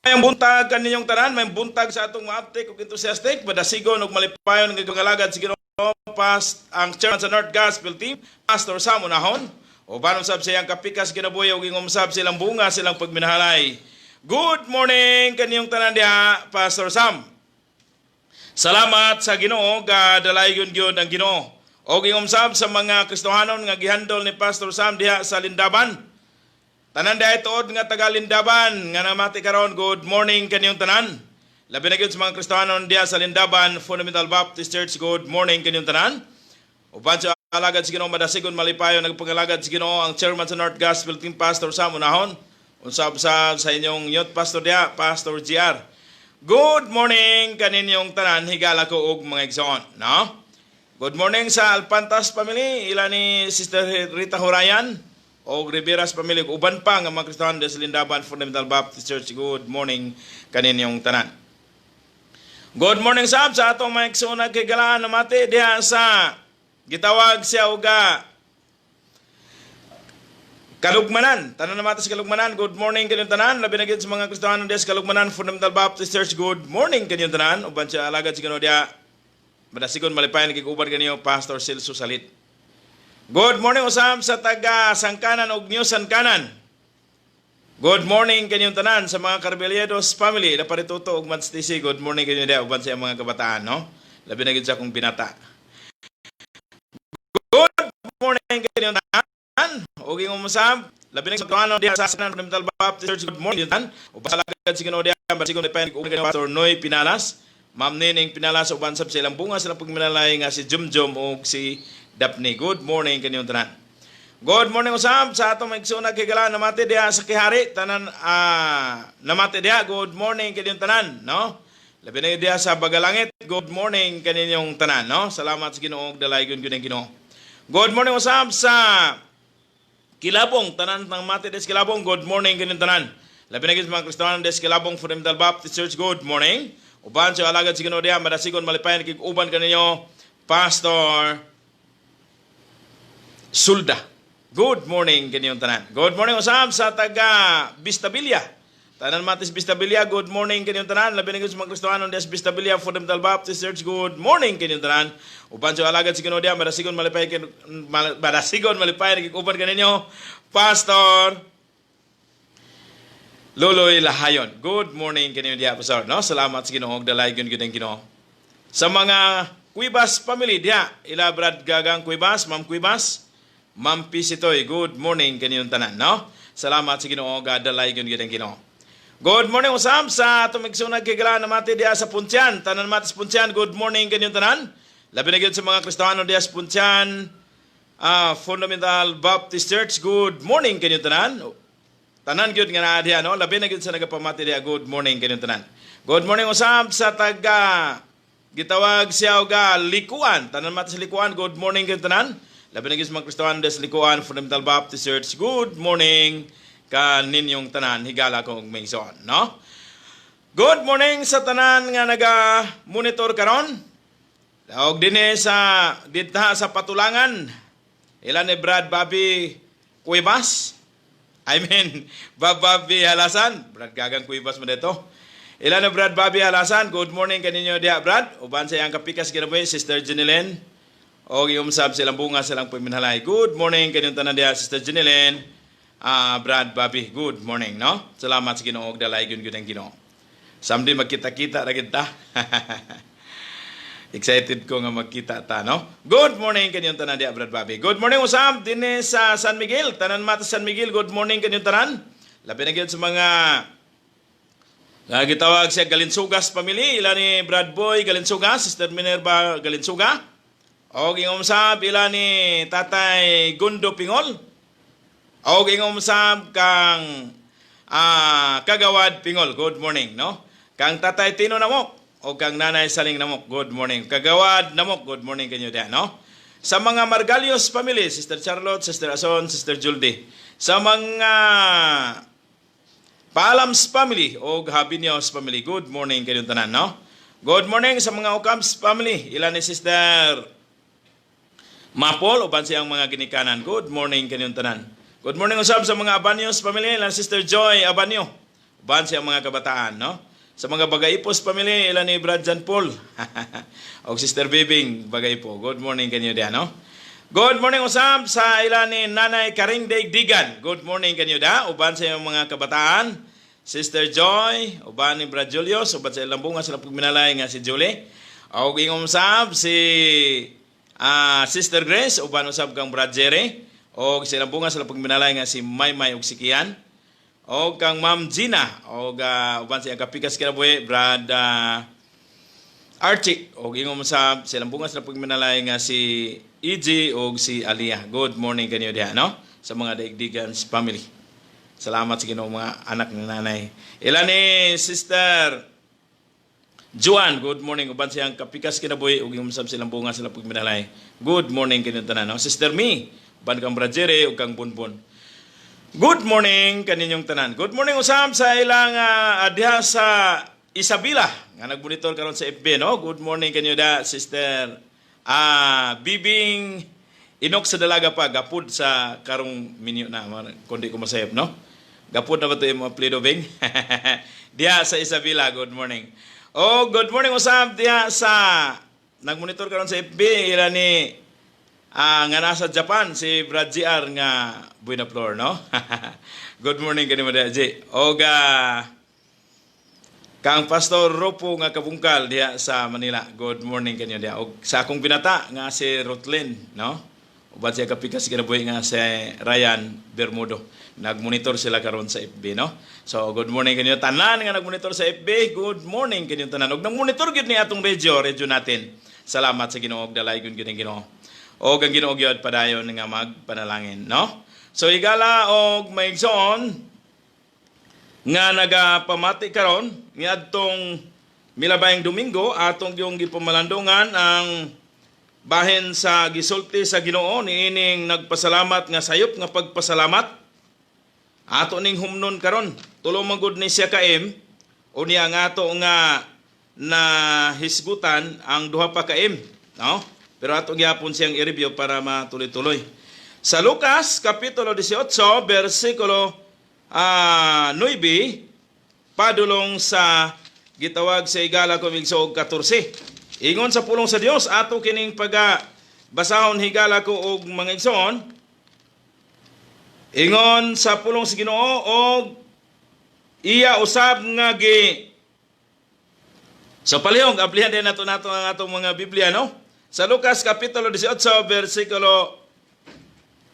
Maayong buntag kaninyong tanan, maayong buntag sa atong maaptik ug enthusiastic, madasigon ug malipayon nga galagad sa Ginoo pas ang chairman sa North Gospel Team, Pastor Sam Unahon. Uban usab sa iyang kapikas kinabuhi ug ingom sab silang bunga silang pagminahalay. Good morning kaninyong tanan diha, Pastor Sam. Salamat sa Ginoo, gadalaygon gyud ang Ginoo. Og ingom sab sa mga Kristohanon nga gihandol ni Pastor Sam diha sa Lindaban. Tanan diha tuod nga taga Lindaban nga namati karon, good morning kaniyong tanan. Labi na gyud sa mga Kristohanon diha sa Lindaban Fundamental Baptist Church, good morning kaniyong tanan. Uban sa alagad sa Ginoo, madasigon malipayon nagpangalagad sa Ginoo ang chairman sa North Gospel Team, Pastor Sam Unahon. Unsab sa inyong youth pastor diha, Pastor GR. Good morning kaninyong tanan, higala ko og mga igsoon, no? Good morning sa Alpantas family, ila ni Sister Rita Hurayan og Riveras family ug uban pa nga mga Kristohanon sa Lindaban Fundamental Baptist Church. Good morning kaninyong tanan. Good morning sab sa atong mga igsoon kay galaan namati diha sa gitawag siya uga Kalugmanan. Tanan namati sa Kalugmanan. Good morning kaninyong tanan. Labi na gyud sa mga Kristohanon diha sa Kalugmanan Fundamental Baptist Church. Good morning kaninyong tanan. Uban sa alagad sa Ginoo diha. Madasigon malipayon kig uban kaniyo, Pastor Celso Salit. Good morning usab sa taga Sangkanan ug New Sangkanan. Good morning kaninyong tanan sa mga Carbelledos family, Naparituto ug Matstisi. Good morning kanyo diha uban sa mga kabataan, no? Labi na gyud sa akong binata. Good morning kaninyong tanan. Ug ingong usab labi na sa tuano diha sa Sanan Fundamental Baptist Church. Good morning tanan. Uban sa alagad sa Ginoo diha, madasigon malipayon kig uban kanyo, Pastor Noy Pinalas. Ma'am Nining Pinalas, uban sab sa ilang bunga silang pagminalay nga si Jumjum ug si Daphne. Good morning kaninyong tanan. Good morning usab sa atong mga igsoon kay namati diha sa Kihari tanan, namati diha. Good morning kaninyong tanan, no? Labi na diha sa Bagalangit. Good morning kaninyong tanan, no? Salamat sa Ginoo, dalaygon gyud ang Ginoo. Good morning usab sa Kilabong, tanan ng mati diha sa Kilabong. Good morning kaninyong tanan. Labi na gyud sa mga Kristiyano diha sa Kilabong Fundamental Baptist Church. Good morning. Uban sa alagad sa Ginoo diha, madasigon malipayon kig uban kaninyo, Pastor Sulda. Good morning kaninyong tanan. Good morning usab sa taga Bistabilia. Tanan matis Bistabilia, good morning kaninyong tanan. Labi na gyud sa mga Kristiyano diha sa Bistabilia Fundamental Baptist Church, good morning kaninyong tanan. Uban sa alagad sa Ginoo diha, madasigon malipay kig uban kaninyo, Pastor Loloy Lahayon. Good morning kaninyo diha, Pastor. No? Salamat sa Ginoo, dalaygon gyud ang Ginoo. Sa mga Cuevas family diha, ila Brad Gagang Cuevas, Ma'am Cuevas, Ma'am Pisitoy, good morning kaninyong tanan, no? Salamat sa Ginoo, gadalaygon gyud ang Ginoo. Good morning usab sa atong igsoon kay namati diha sa Puntyan. Tanan mati sa Puntyan, good morning kaninyong tanan. Labi na gyud sa mga Kristiyano diha sa Puntyan Fundamental Baptist Church, good morning kaninyong tanan. Tanan gyud nga naa diha, no? Labi na gyud sa nagapamati diha, good morning kaninyong tanan. Good morning usab sa taga gitawag siya og Likuan. Tanan mati sa Likuan, good morning kaninyong tanan. Labi na gyud sa mga Kristiyano diha sa Likuan Fundamental Baptist Church, good morning kaninyong tanan, higala kong mingson, no? Good morning sa tanan nga naga-monitor karon. Og dinhi sa didta sa Patulangan. Ila ni Brad Bobby Cuevas. I mean, Bob Bobby Halasan. Brad Gagang Cuevas mo dito. Ila ni Brad Bobby Halasan. Good morning kaninyo diha, Brad. Uban sa iyang kapikas kinabuhi, Sister Jeneline. O iumsab silang bunga silang paminhalay. Good morning kaninyong tanan diha, Sister Jeneline. Brad Bobby, good morning, no? Salamat sa Ginoo, dalaygon gyud ang Ginoo. Someday magkita-kita ra kita. Excited ko nga magkita ta, no? Good morning kaninyong tanan diha, Brad Bobby. Good morning usab dinhi sa San Miguel. Tanan mata San Miguel, good morning kaninyong tanan. Labi na gyud sa mga nga gitawag siya Galinsugas family, ila ni Brad Boy Galinsugas, Sister Minerva Galinsuga. Og ingom sab ila ni Tatay Gundo Pingol. Og ingom sab kang Kagawad Pingol. Good morning, no? Kang Tatay Tino Namok o kang Nanay Saling Namok. Good morning. Kagawad Namok, good morning kanyo diha, no? Sa mga Margalios family, Sister Charlotte, Sister Ason, Sister Julde. Sa mga Palams family o Habinyos family, good morning kanyong tanan, no? Good morning sa mga Ocamps family, ila ni Sister Mapol uban siyang mga ginikanan. Good morning kanyong tanan. Good morning usab sa mga Abanyos family, ila ni Sister Joy Abanyo. Uban sa mga kabataan, no? Sa mga Bagaipos family, ila ni Brad John Paul og Sister Bibing Bagaipo. Good morning kanyo diha, no? Good morning usab sa ila ni Nanay Karing Daigdigan. Good morning kanyo da. Uban sa iyong mga kabataan, Sister Joy, uban ni Brad Julius, uban sa ilang bunga sila pagminalay nga si Julie. Og ingom sab si Sister Grace, uban usab kang Brad Jerry, og sa ilang bunga sila pagminalay nga si Maymay og si Kian. Og kang Ma'am Gina, og uban sa iyang kapikas kinabuhi, Brad Archie, og ingom sa silang bunga sila pagminalay nga si EJ og si Aliyah. Good morning kanyo diha, no? Sa mga Daigdigans family. Salamat sa Ginoo, mga anak ng nanay. Ila ni Sister Juan, good morning. Uban siyang kapikas kinabuhi ug ingom sab silang bunga sila pagminalay. Good morning kanyo tanan, no? Sister Mi, uban kang Brad Jerry ug kang Bunbun. Good morning kaninyong tanan. Good morning usab sa ilang diha sa Isabela nga nagmonitor karon sa FB, no. Good morning kanyo da, Sister Bibing Inok sa dalaga pa gapud sa karong minyo na kundi ko masayop, no. Gapud na ba to imong apelyido, Bing? Diha sa Isabela, good morning. Oh, good morning usab diha sa nagmonitor karon sa FB, ila ni nga nasa Japan, si Brad GR nga Buena Flor, no? Good morning kanimo diha, G. Og kang Pastor Rupo nga kabungkal diha sa Manila. Good morning kanyo diha. Og sa akong binata nga si Rotlin, no? Uban siya kapikas kinabuhi nga si Ryan Bermudo. Nagmonitor sila karon sa FB, no? So good morning kanyo tanan nga nagmonitor sa FB. Good morning kanyo tanan. Og nagmonitor gyud ni atong radio, radio natin. Salamat sa Ginoo og dalaygon gyud ang Ginoo. Og ang Ginoo gyud padayon nga magpanalangin, no? So higala og maigsoon nga nagapamati karon niadtong milabayng Domingo, atong yung gipamalandungan ang bahin sa gisulti sa Ginoo niining nagpasalamat nga sayop nga pagpasalamat. Ato ning humnon karon, 3 man gud ni siya ka M unya nga ato nga na hisgutan ang 2 pa ka M, no? Pero ato gyapon siyang i-review para matuloy-tuloy. Sa Lucas kapitulo 18 bersikulo 9 padulong sa gitawag sa higala ko og 14. Ingon sa pulong sa Dios, ato kining paga basahon, higala ko og mga igsoon. Ingon sa pulong sa Ginoo, og iya usab nga gi. So palihog ablihan din nato nato ang atong mga Biblia, no? Sa Lucas kapitulo 18 bersikulo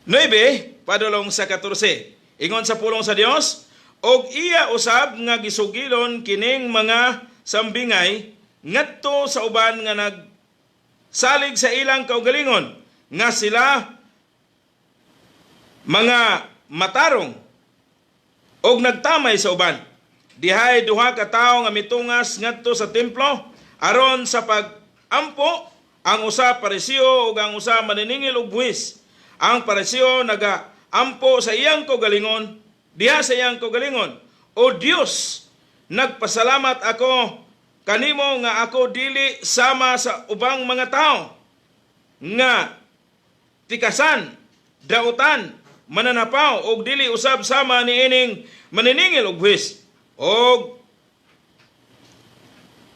9 padulong sa 14. Ingon sa pulong sa Dios, og iya usab nga gisugilon kining mga sambingay ngadto sa uban nga nagsalig sa ilang kaugalingon nga sila mga matarong og nagtamay sa uban. Dihay duha ka tawo nga mitungas ngadto sa templo aron sa pag-ampo, ang usa Pariseo ug ang usa maniningil og buhis. Ang Pariseo naga-ampo sa iyang kaugalingon, diha sa iyang kaugalingon: "O Dios, nagpasalamat ako kanimo nga ako dili sama sa ubang mga tao nga tikasan, dautan, mananapaw og dili usab sama niining maniningil og buhis. Og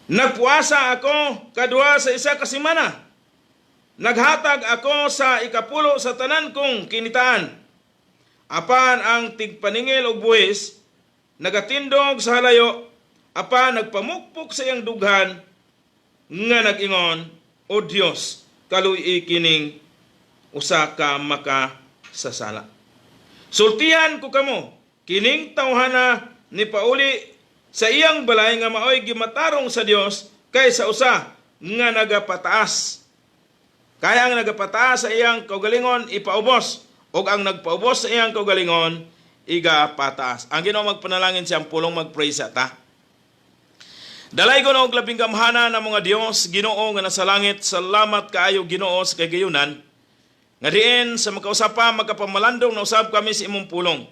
nagpuasa ako kaduha sa isa ka semana. Naghatag ako sa ikapulo sa tanan kong kinitaan. Apan ang tigpaningil og buhis nagatindog sa halayo, apan nagpamukpok sa iyang dughan nga nag-ingon, 'O Dios, kaluy kining usa ka makasasala.' Sultihan ko kamo, kining tawhana ni pauli sa iyang balay nga maoy gimatarong sa Dios kaysa usa nga nagapataas. Kaya ang nagapataas sa iyang kaugalingon ipaubos, ug ang nagpaubos sa iyang kaugalingon igapataas." Ang Ginoo magpanalangin siyang pulong, mag-pray sa ta. Dalaygon og labing gamhana ng mga Dios, Ginoo nga nasa langit, salamat kaayo, Ginoo, sa kagayunan nga diin sa makausa pa magkapamalandong na usab kami sa imong pulong.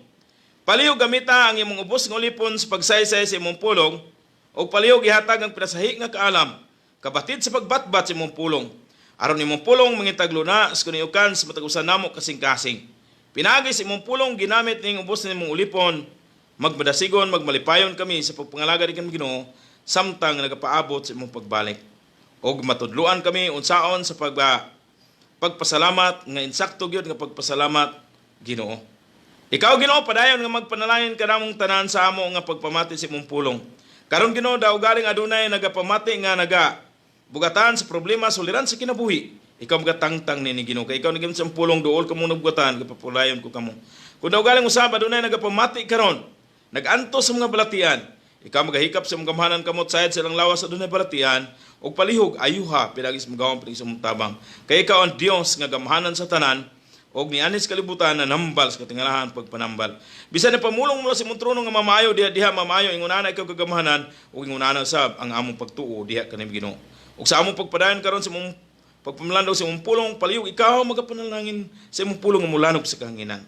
Palihog gamita ang imong ubos nga ulipon sa pagsaysay sa imong pulong ug palihog ihatag ang pinasahi nga kaalam kabatid sa pagbatbat sa imong pulong. Aron imong pulong mangitagluna sa kaniukan sa matag usa namo kasing-kasing. Pinaagi sa imong pulong ginamit ning ubos nimong ulipon. Magmadasigon, magmalipayon kami sa pagpangalagad ikan Ginoo samtang nagapaabot sa imong pagbalik. Og matudluan kami unsaon sa pagpasalamat nga insakto gyud nga pagpasalamat, Ginoo. Ikaw, Ginoo, padayon nga magpanalangin kanamong tanan sa amo nga pagpamati sa imong pulong. Karon, Ginoo, daw galing adunay nagapamati nga naga bugatan sa problema, suliran sa kinabuhi. Ikaw magatangtang nini, Ginoo, kay ikaw nagim sa pulong, duol kamo nabugatan, gapapulayon ko kamo. Kung daw galing usab adunay nagapamati karon, nagantos sa mga balatian, ikaw magahikap sa mga gamhanan kamot sayad sa ilang lawas sa adunay balatian, ug palihog ayuha pinagi sa mga pinagi sa imong tabang. Kay ikaw ang Dios nga gamhanan sa tanan, og nianis kalibutan na nambal sa katingalahan pagpanambal. Bisan na pamulong mula sa imong trono nga mamayo diha diha mamayo, ingunana ikaw kagamhanan ug ingunana sab ang among pagtuo diha kanim, Ginoo. Ug sa among pagpadayon karon sa imong pagpamalandong sa imong pulong, palihog ikaw magapanalangin sa imong pulong nga mulanog sa kahanginan.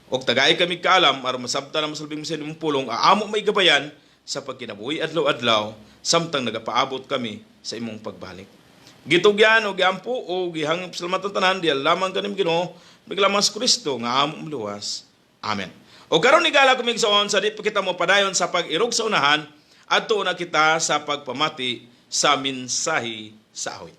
Og tagay kami kaalam aron masabtan ang masalbing sa imong pulong, amo may gabayan sa pagkinabuhi adlaw-adlaw samtang nagapaabot kami sa imong pagbalik. Gitugyan o giampo o gihangop salamatan tanan diya lamang kanim, Ginoo, bigla sa Kristo nga among luwas. Amen. O karon, higala kumigsoon, sa di pa kita mo padayon sa pag-irog sa unahan, adto na kita sa pagpamati sa mensahe sa awit.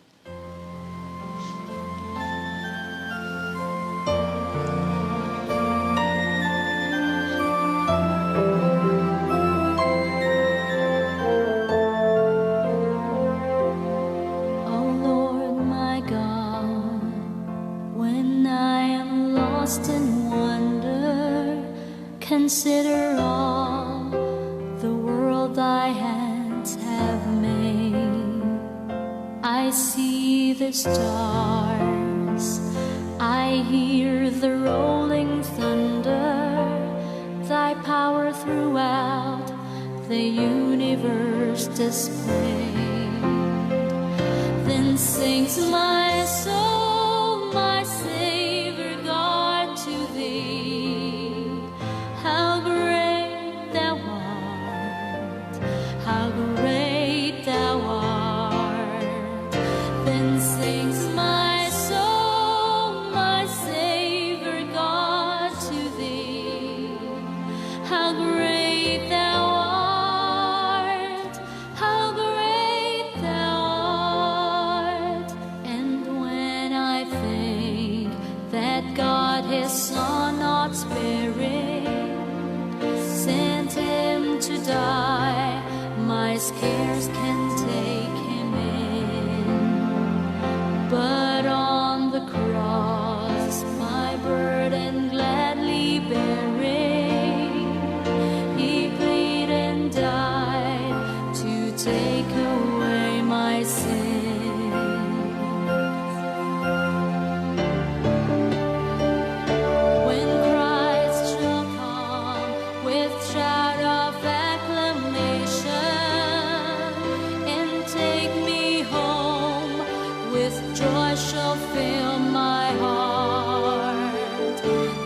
O Lord my God, when I am lost in wonder, consider all the world thy hands have made. I see the stars, I hear the rolling thunder, thy power throughout the universe displayed. Then sings my soul, my Savior God, to thee. How great thou art, how great thou art. Then sings my soul, my Savior God, to thee. How great thou art, how great thou art. And when I think that God his Son not sparing sent him to die, my scarce can take him in. But on the cross, my burden gladly bearing, he plead and died to take away my sin. When Christ shall come with shout of acclamation and take me home, with joy shall fill my heart.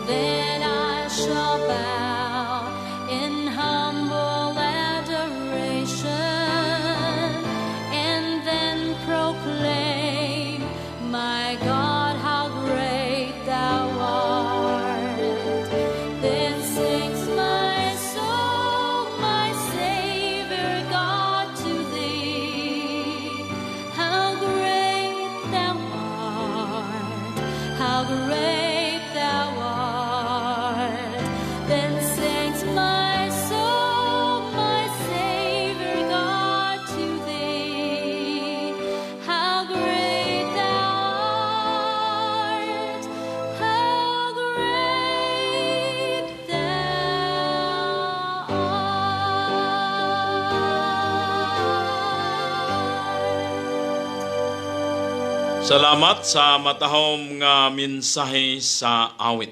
Then I shall bow in humble adoration and then proclaim, "My God, how great thou art." Then sings my soul, my Savior God, to thee. How great thou art, how great thou art. Then sings my soul, my Savior God, to thee. How great thou art, how great thou art. Salamat sa matahom nga mensahe sa awit.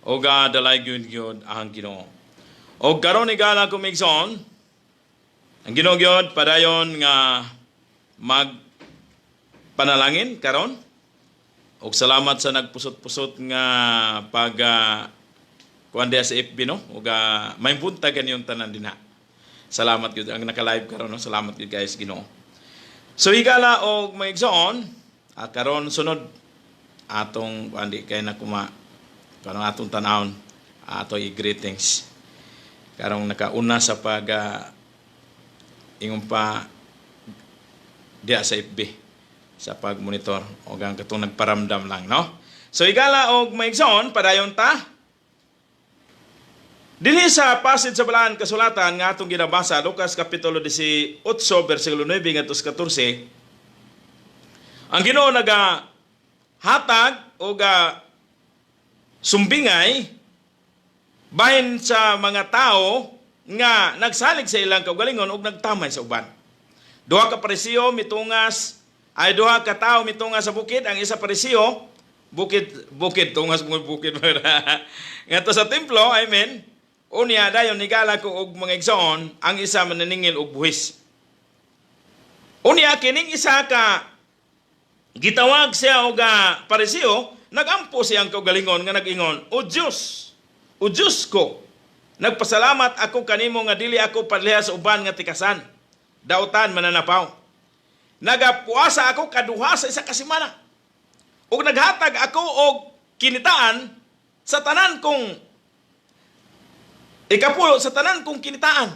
O ga dalay gyud gyud ang Ginoo. O karon, higala kumigsoon, ang Ginoo gyud padayon nga mag panalangin karon. Og salamat sa nagpusot-pusot nga pag kuan diha sa FB, no, ug may buntag yung tanan dinha. Salamat gyud ang naka-live karon, no. Salamat gyud guys, Ginoo. So higala og maigsoon, karon sunod atong kuan, di kay na kuma kanang atong tanawon ato i-greetings. Karong nakauna sa pag ingon pa diya sa FB sa pag-monitor o ang katong nagparamdam lang, no? So higala og maigsoon, padayon ta. Dinhi sa passage sa balaan kasulatan nga atong ginabasa, Lucas kapitulo 18 bersikulo 9 ngadto sa 14, ang Ginoo naga hatag o ga sumbingay bahin sa mga tao nga nagsalig sa ilang kaugalingon ug nagtamay sa uban. Duha ka Pariseo mitungas, ay duha ka tawo mitungas sa bukid, ang isa Pariseo, bukid bukid tungas mo bukid ngadto sa templo, I mean, unya dayon nigala ko og mga igsoon, ang isa mananingil og buhis. Unya kining isa ka gitawag siya og Pariseo, nagampo siyang kaugalingon nga nag-ingon, "O Dios, O Dios ko, nagpasalamat ako kanimo nga dili ako pareha sa uban nga tikasan, dautan, mananapaw. Nagapuasa ako kaduha sa isa ka semana. Ug naghatag ako og kinitaan sa tanan kong ikapulo sa tanan kong kinitaan."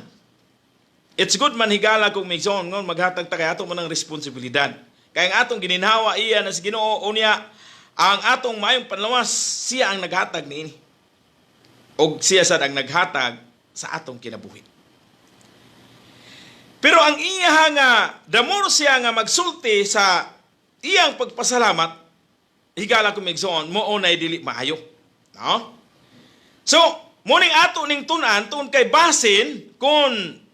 It's good man, higala kong migsoon, ngon maghatag ta kay ato man ang responsibilidad. Kay ang atong gininhawa iya na sa Ginoo, unya ang atong maayong panlawas, siya ang naghatag niini. Og siya sad ang naghatag sa atong kinabuhi. Pero ang iya nga damor siya nga magsulti sa iyang pagpasalamat, higala ko migsoon, mao nay dili maayo. No? So, muning ato ning tun-an tungod kay basin kung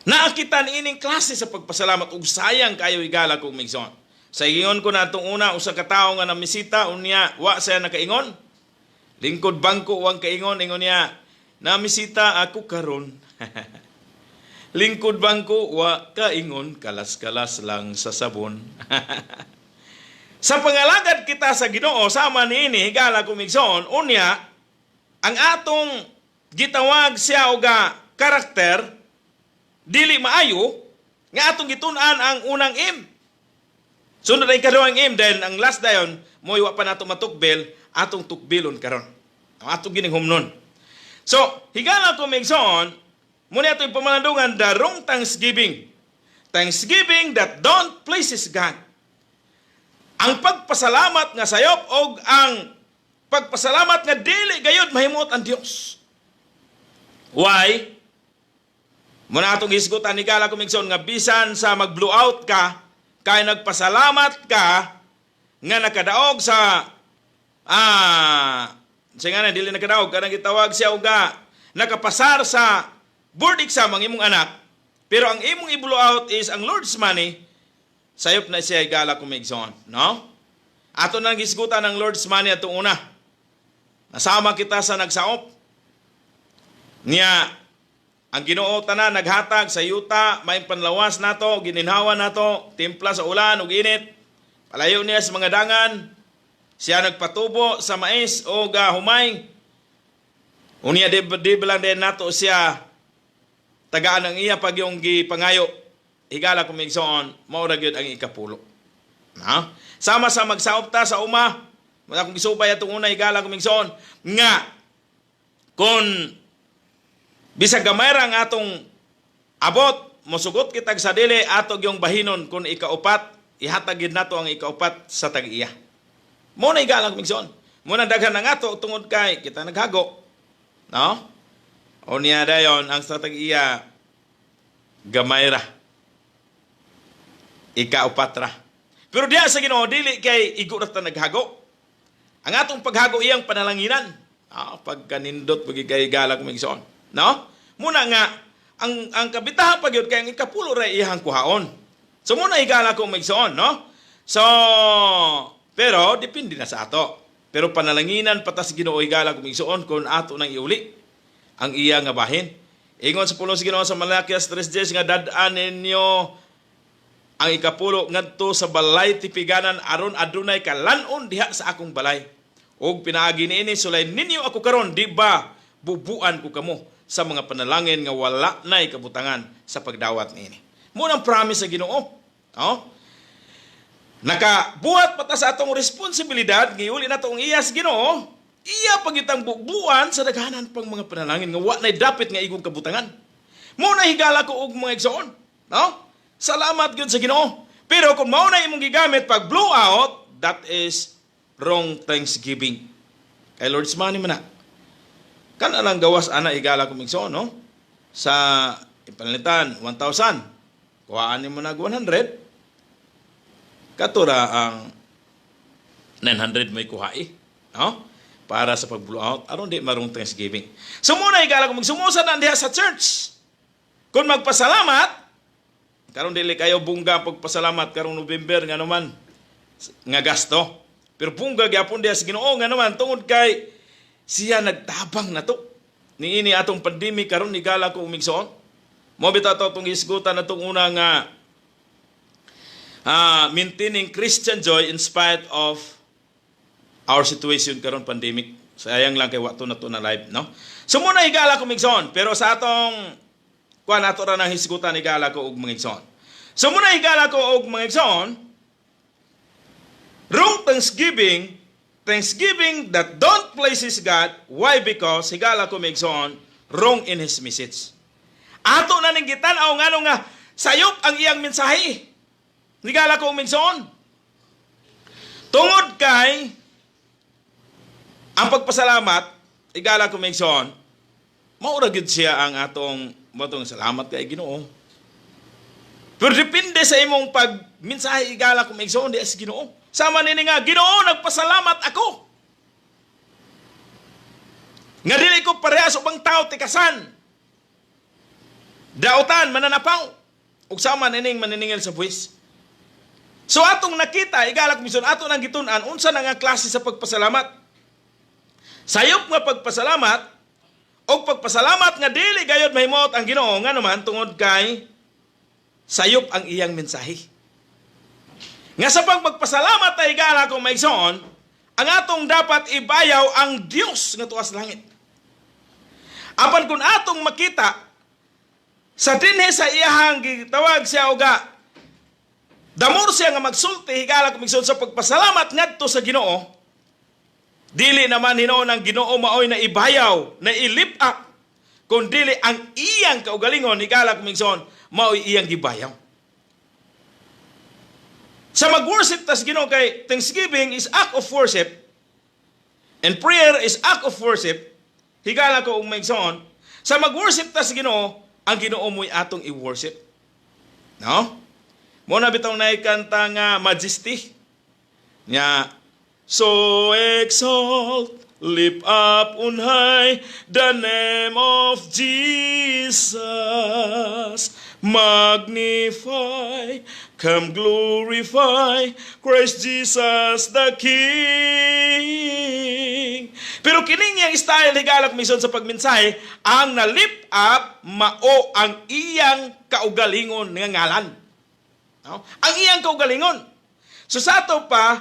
naakita ining klase sa pagpasalamat ug sayang kayo, higala kong migsoon. Sa ingon ko na atong una, usa ka tawo nga namisita, unya wa siya nakaingon. Lingkod bangko wang kaingon, ingon niya, "Namisita ako karon." Lingkod bangko wa kaingon, kalas-kalas lang sa sabon. Sa pangalagad kita sa Ginoo sama niini, higala kong migsoon, unya ang atong gitawag siya og karakter dili maayo nga atong gitun-an ang unang M. Sunod ang ikaduhang M, then ang last dayon mo wa pa nato matukbil, atong tukbilon karon. Ang atong gining humnon. So, higala ko migsoon, muna atong pamalandungan the wrong thanksgiving. Thanksgiving that don't pleases God. Ang pagpasalamat nga sayop og ang pagpasalamat nga dili gayud mahimuot ang Dios. Why? Muna atong hisgutan, higala ko migsoon, nga bisan sa mag-blow out ka, kay nagpasalamat ka nga nakadaog sa siya nga na dili nakadaog, kanang gitawag siya uga nakapasar sa board exam ang imong anak, pero ang imong i-blow out is ang Lord's money, sayop na siya, higala ko migsoon, no? Ato nang gisgutan ang Lord's money atong una. Nasama kita sa nagsaop. Niya, ang Ginoo tanan naghatag sa yuta, may panlawas nato, gininhawa nato, timpla sa ulan ug init. Palayo niya sa mga dangan. Siya nagpatubo sa mais o humay. Unya di lang din nato siya tagaan ang iya pag yung gipangayo. Higala kong migsoon, mao ra gyud ang ikapulo. Na? Sama sa magsaop ta sa uma, mga akong gisubay atong una, higala kong migsoon, nga kung bisag gamay ra ang atong abot, mosugot kitag sa dili, ato yung bahinon kung ikaupat, ihatag gid nato ang ikaupat sa tag-iya. Mo na, higala kong migsoon. Mo na daghan ang ato tungod kay kita naghago. No? O niya dayon ang sa tag-iya gamay ra. Ikaupat ra. Pero diya sa Ginoo dili kay igo ra ta naghago. Ang atong paghago iyang panalanginan. Ah, pagkanindot pagi kay higala kong migsoon. No? Muna nga ang kabitahan pa gyud kay ang ikapulo ra iyang kuhaon. So muna, higala kong migsoon, no? So pero depende na sa ato. Pero panalanginan patas Ginoo, higala kong migsoon, kung ato nang iuli ang iya nga bahin. Ingon sa pulong sa Ginoo sa Malakias 3:10 nga dad-an ninyo ang ikapulo ngadto sa balay tipiganan aron adunay kalanon diha sa akong balay. Ug pinaagi niini sulay ninyo ako karon, di ba bubuan ko kamo sa mga panalangin nga wala nay kabutangan sa pagdawat niini. Mo nang promise sa Ginoo. Oh? Nakabuhat pa ta sa atong responsibilidad, giuli na ang iya sa Ginoo. Iya pagitang bubuan sa daghanan pang mga panalangin nga wa nay dapit nga igong kabutangan. Mo na, higala ko og mga igsoon. No? Salamat gyud sa Ginoo. Pero kung mao na imong gigamit pag blow out, that is wrong thanksgiving. Kay Lord's money man na. Kan lang gawas ana, higala ko igsoon, no? Sa ipanalitan 1,000. Kuhaan nimo nag 100. Katura ang 900 may kuhai. No? Para sa pag-blow out, aron di ma-wrong thanksgiving. So muna, higala ko, magsumusa na diha sa church. Kung magpasalamat, karon dili kayo bungga pagpasalamat karong November nga naman nga gasto. Pero bungga gyapon diha sa Ginoo nga naman tungod kay siya nagtabang nato. Niini atong pandemic karon, higala ko umigsoon. Mo bitaw ato itong hisgutan natong una nga maintaining Christian joy in spite of our situation karon pandemic. Sayang lang kay wato na to na live, no? So muna, higala ko migsoon, pero sa atong kuan ato ra nang hisgutan, higala ko og mga igsoon. So muna, higala ko og mga igsoon, wrong thanksgiving, thanksgiving that don't pleases God. Why? Because, higala ko mga igsoon, wrong in His message. Ato na ning gitan-aw ngano nga sayop ang iyang mensahe. Higala ko og igsoon. Tungod kay ang pagpasalamat, higala ko mga igsoon, maura gyud siya ang atong matong salamat kay Ginoo. Pero depende sa imong pagmensahe, higala ko mga igsoon, di sa Ginoo. Sama nini nga, "Ginoo, nagpasalamat ako. Nga dili ko parehas ubang tao tikasan. Dautan, mananapaw. Ug sama nining maniningil sa buwis." So atong nakita, higala ko igsoon, ato nang gitun-an unsa na nga klase sa pagpasalamat. Sayop nga pagpasalamat o pagpasalamat nga dili gayod mahimot ang Ginoo nga naman tungod kay sayop ang iyang mensahe. Nga sa pagpasalamat ay, higala ko maigsoon, ang atong dapat ibayaw ang Dios nga tuas langit. Apan kung atong makita sa dinhi sa iyahang gitawag siya oga damor siya nga magsulti, higala ko maigsoon, sa pagpasalamat ngadto sa Ginoo, dili naman hinuon ang Ginoo maoy na ibayaw, na i-lift up, kun dili ang iyang kaugalingon, higala ko maigsoon, maoy iyang gibayaw. Sa mag-worship tas Ginoo, kay thanksgiving is act of worship and prayer is act of worship, higala ko og maigsoon, sa mag-worship tas Ginoo, ang Ginoo mo'y atong i-worship. No? Mo na bitaw na kanta nga Majesty. Nya, "So exalt, lift up on high the name of Jesus. Magnify, come glorify Christ Jesus the King." Pero kining iyang style, higala ko mison, sa pagmensahe, ang na-lift up mao ang iyang kaugalingon nga ngalan. No? Ang iyang kaugalingon. So sa ato pa,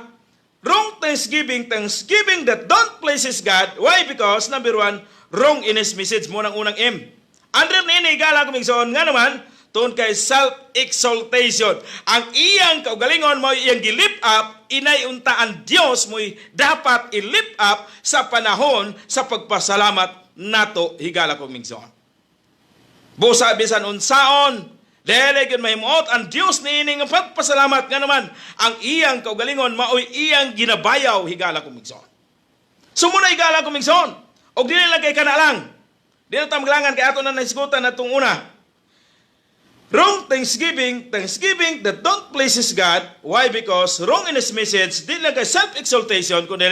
wrong thanksgiving, thanksgiving that don't pleases God. Why? Because, number one, wrong in His message mo ng unang M. Under niini, higala ko migsoon, nga naman, tungod kay self-exaltation. Ang iyang kaugalingon mo iyang gi-lift up, inay unta ang Dios mo'y dapat i-lift up sa panahon sa pagpasalamat nato, higala ko migsoon. Busa bisan unsaon, dili gyud mahimuot ang Dios niini nga pagpasalamat nga naman ang iyang kaugalingon maoy iyang ginabayaw, higala ko migsoon. So muna, higala ko migsoon. Og dili lang kay kana lang. Dili ta maglangan kay ato na nahisgutan natong una. Wrong thanksgiving, thanksgiving that don't pleases God. Why? Because wrong in His message, dili lang kay self-exaltation, kundi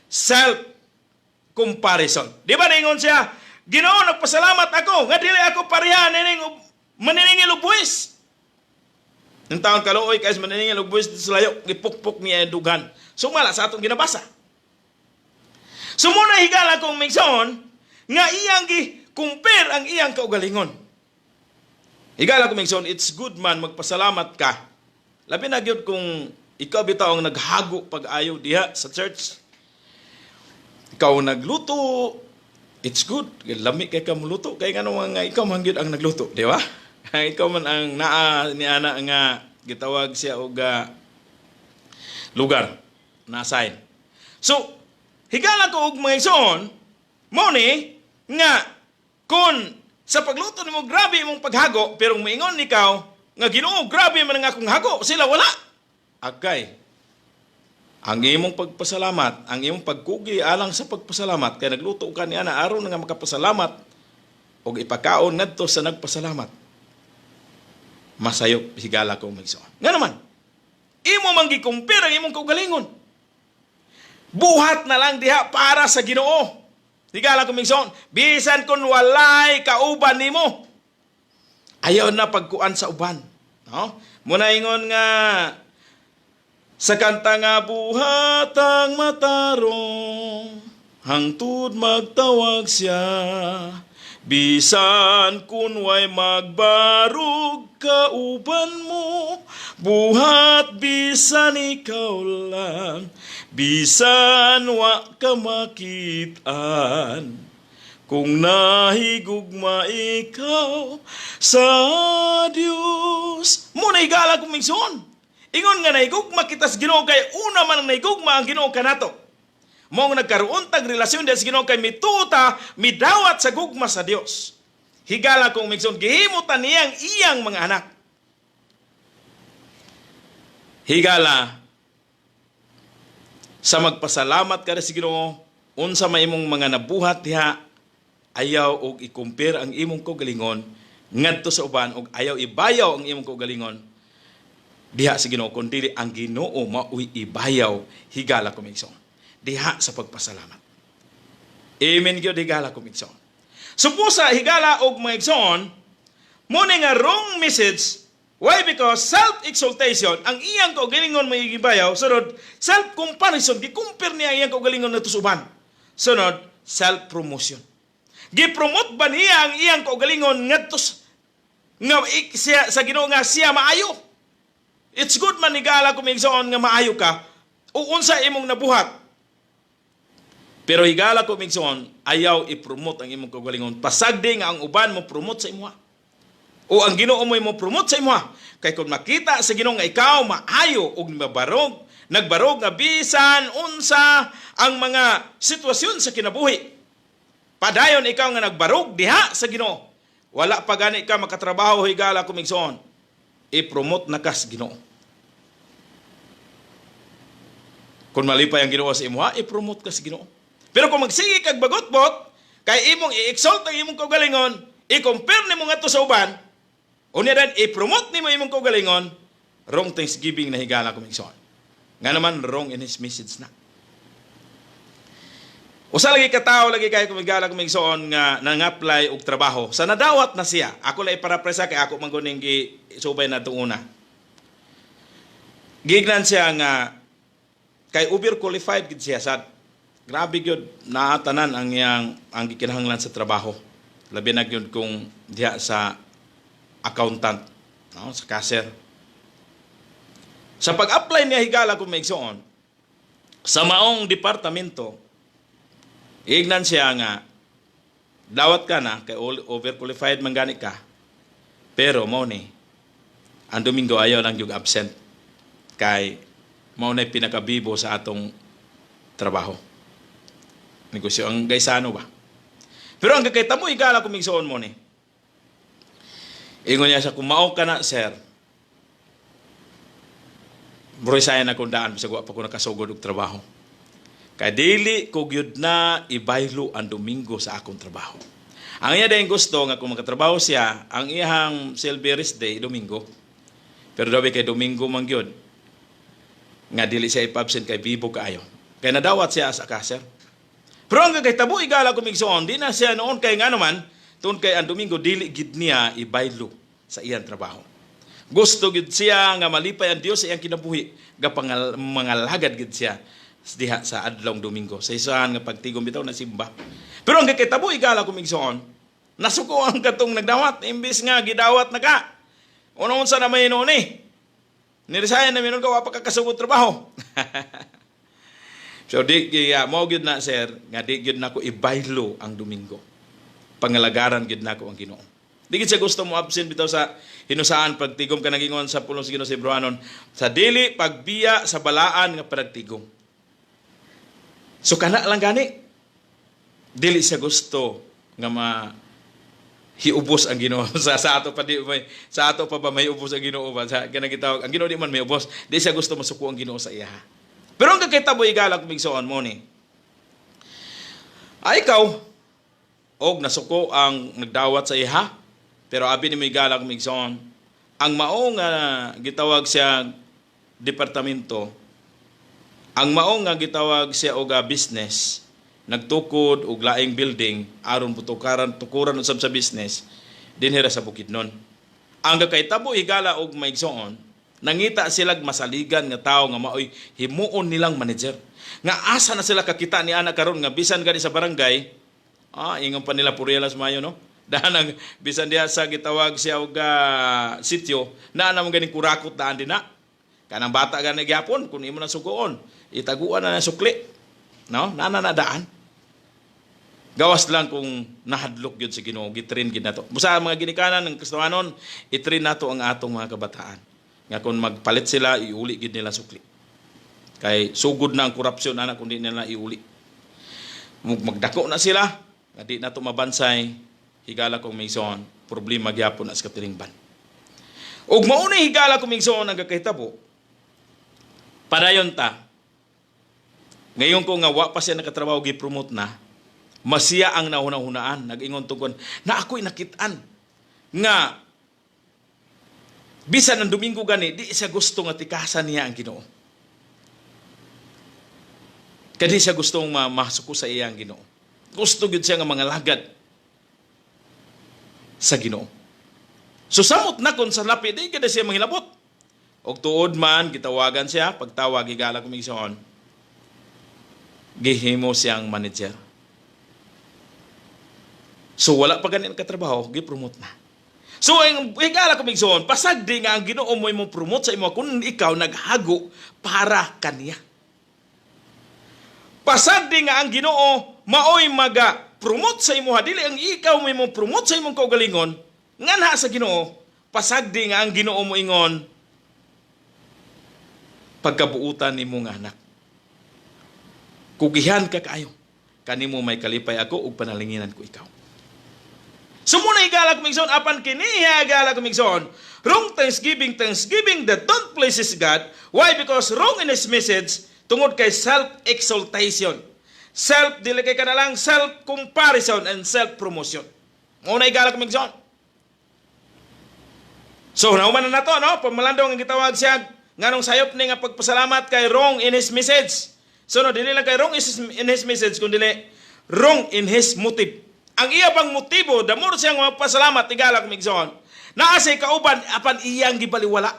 self-comparison. Di ba ningon siya, "Ginoo, nagpasalamat ako, nga dili ako pareha nining maniningil og buwis." Ng taon kaluoy kay maniningil og buwis sa layo, gipukpok niya ang dughan. Sumala sa atong ginabasa. So muna, higala kong migsoon, nga iyang gi-compare ang iyang kaugalingon. Higala ko migsoon, it's good man magpasalamat ka. Labi na gyud kung ikaw bitaw ang naghago pag-ayo diha sa church. Ikaw ang nagluto, it's good. Lami kay ka muluto kay ngano nga ikaw man gyud ang nagluto, di ba? Ikaw man ang naa ni ana nga gitawag siya og lugar na assign. So, Higala ko og mga igsoon, mo ni nga kung sa pagluto nimo grabe imong paghago, pero moingon ikaw nga, "Ginoo, grabe man ang akong hago, sila wala." Agay. Ang imong pagpasalamat, ang imong pagkugi alang sa pagpasalamat kay nagluto ka niya na aron nga makapasalamat og ipakaon ngadto sa nagpasalamat. Masayop, higala ko, mga igsoon. Nga naman, imo man gi-compare ang imong kaugalingon. Buhat na lang diha para sa Ginoo. Higala ko, mga igsoon, bisan kung walay kauban nimo. Ayaw na pagkuan sa uban. No? Muna ingon nga sa kanta nga "Buhatang Matarong", hangtod magtawag siya, bisan kun way magbarog kauban mo, buhat bisan ikaw lang, bisan wa ka makitaan, kung nahigugma ikaw sa Dios. Mo na, higala kong igsoon. Ingon nga nahigugma kita sa Ginoo kay una man ang nahigugma ang Ginoo kanato. Mao nga nagkaroon tag relasyon diha sa Ginoo kay mituta, midawat sa gugma sa Dios. Higala kong igsoon, gihimo ta niyang iyang mga anak. Higala, sa magpasalamat ka sa Ginoo, unsa may imong mga nabuhat diha, ayaw og i-compare ang imong kaugalingon ngadto sa uban og ayaw ibayaw ang imong kaugalingon diha sa Ginoo, kun dili ang Ginoo maoy ibayaw, higala ko, igsoon, diha sa pagpasalamat. Amen gyud, higala ko, igsoon. Supusa, higala og mga igsoon, mo ni nga wrong message. Why? Because self-exaltation, ang iyang kaugalingon may gibayaw. Sunod, self-comparison, gi-compare niya ang iyang kaugalingon ngadto sa uban. Sunod, self-promotion. Gi-promote ba niya ang iyang kaugalingon ngadto nga siya, sa Ginoo nga siya maayo? It's good man, higala kung igsoon, nga maayo ka o unsa imong nabuhat. Pero higala ko, igsoon, ayaw i-promote ang imong kaugalingon. Pasagdi nga ang uban mo promote sa imuha. O ang Ginoo mo promote sa imuha. Kay kung makita sa Ginoo nga ikaw maayo ug mabarog, nagbarog nga bisan unsa ang mga sitwasyon sa kinabuhi, padayon ikaw nga nagbarog diha sa Ginoo. Wala pa gani ka makatrabaho, higala ko, igsoon. I-promote na ka sa Ginoo. Kung malipay ang Ginoo sa imuha, i-promote ka sa Ginoo. Pero kung magsige kag bagotbot, kay imong i-exalt ang imong kaugalingon, i-compare nimo ngadto sa uban, unya dan i-promote nimo imong kaugalingon, wrong thanksgiving na, higala ko, igsoon. Nga naman, wrong in his message na. Usa lagi ka tawo lagi kay kumigala kumigsoon nga nang-apply og trabaho. Sa nadawat na siya. Ako lang i-paraphrase kay ako man guning gi subay na una. Gignan siya nga kay overqualified gid siya sad. Grabe gyud, naatanan ang iyang ang gikinahanglan sa trabaho. Labi na gyud kung diha sa accountant, no, sa cashier. Sa pag-apply niya, higala kung maigsoon, sa maong departamento, ignan siya nga dawat ka na kay overqualified man gani ka. Pero mao ni ang Domingo ayaw lang yung absent kay mao na pinakabibo sa atong trabaho. Negosyo ang gaysano ba? Pero ang kakita mo, higala kung igsoon, mo ni. Ingon niya sa kung mao ka na, sir. Bro, saya na kung daan, bisag wa pa ko nakasugod og trabaho. Kay dili ko gyud na ibaylo ang Domingo sa akong trabaho. Ang iya dayong gusto nga kung makatrabaho siya, ang iyang Silveris Day Domingo. Pero daw kay Domingo man gyud nga dili siya ipa-absent kay bibo kaayo. Kay nadawat siya sa cashier. Pero ang kay tabo, higala ko, igsoon, di na siya noon kay nga naman, tungod kay ang Domingo dili gid niya ibaylo sa iyang trabaho. Gusto gid siya nga malipay ang Dios sa iyang kinabuhi, gapangal mangalagad gid siya diha sa adlong Domingo. Sa isahan nga pagtigom bitaw na simba. Pero ang kakitabo, higala ko, igsoon, nasuko ang katong nagdawat, imbis nga gidawat na ka. Una unsa na may noon eh. Niresign na minon ka, wa pa ka kasugod trabaho. So di kaya mo gyud na, sir, nga di gyud nako ibaylo ang Domingo. Pangalagaran gyud nako ang Ginoo. Di gid siya gusto mo absent bitaw sa hinusaan pagtigom ka nagingon sa pulong sa Ginoo sa Hebreohanon sa dili pagbiya sa balaan nga panagtigom. So kana lang gani. Dili siya gusto nga ma hiubos ang Ginoo. Sa ato pa di may sa ato pa ba may ubos ang Ginoo ba sa kanang gitawag ang Ginoo di man may ubos, di siya gusto masuko ang Ginoo sa iya. Pero ang kakitabo, higala kong igsoon, mo ni ay ikaw og nasuko ang nagdawat sa iya. Pero abi ni, higala kong igsoon, ang mao nga gitawag siya departamento, ang mao nga gitawag siya og business, nagtukod og laing building aron butukaran tukuran usab sa business dinhi ra sa Bukidnon. Ang kakahitabo, higala og maigsoon, nangita silag masaligan nga tawo nga maoy himuon nilang manager. Nga asa na sila kakita ni ana karon nga bisan gani sa barangay, ingon pa nila Purielas mayo, no? Daan ang bisan diha sa gitawag siya og sityo, naa naman ganing kurakot daan din na. Kanang bata gani gyapon kung imo na sugoon, itaguan na na sukli. No? Naa na daan. Gawas lang kung nahadlok gyud sa Ginoo, gitrain gid nato. Busa mga ginikanan ng Kristohanon, itrain nato ang atong mga kabataan. Nga kung magpalit sila, iuli gid nila sukli. Kay sugod na ang korupsyon ana kung di nila iuli. Magdako na sila, nga di nato mabansay, higala kong migsoon, problema gyapon na sa katilingban. Ug mao ni, higala kong migsoon, ang kakahitabo. Padayon ta. Ngayon ko nga wa pa siya nakatrabaho, gi-promote na, masiya ang nahuna-hunaan, nag-ingon tungkol, na ako'y nakitaan, nga, bisan ang Domingo gani, di siya gusto nga tikasan niya ang Ginoo. Kadi siya gusto nga masuko sa iya ang Ginoo. Gusto gyud siya nga mga lagad sa Ginoo. So samot na kung sa lapi, di kada siya manghilabot. Og tuod man, gitawagan siya, pagtawag, higala kong igsoon, gihimo siyang manager. So wala pa ganin katrabaho, gi-promote na. So ang higala kong igsoon, pasagdi nga ang Ginoo mo mo promote sa imo kung ikaw naghago para kaniya. Pasagdi nga ang Ginoo maoy maga promote sa imo, dili ang ikaw mo mo promote sa imong kaugalingon nganha sa Ginoo. Pasagdi nga ang Ginoo mo ingon, "Pagkabuutan nimo nga anak, kugihan ka kaayo, kanimo may kalipay ako ug panalinginan ko ikaw." So muna, higala kong igsoon, apan kini, higala kong igsoon, wrong thanksgiving, thanksgiving that don't pleases God. Why? Because wrong in His message, tungod kay self-exaltation. Self, dili kay kana lang, self-comparison and self-promotion. Muna, higala kong igsoon. So, nauman na nato, no? Pamalandong ang gitawag siya, nganong sayop ni nga pagpasalamat kay wrong in his message. So, no, dili lang kay wrong in his message, kundi wrong in his motive. Ang iya bang motibo, the more siyang magpasalamat, higala kong igsoon, naa say kauban, apan iyang gibaliwala.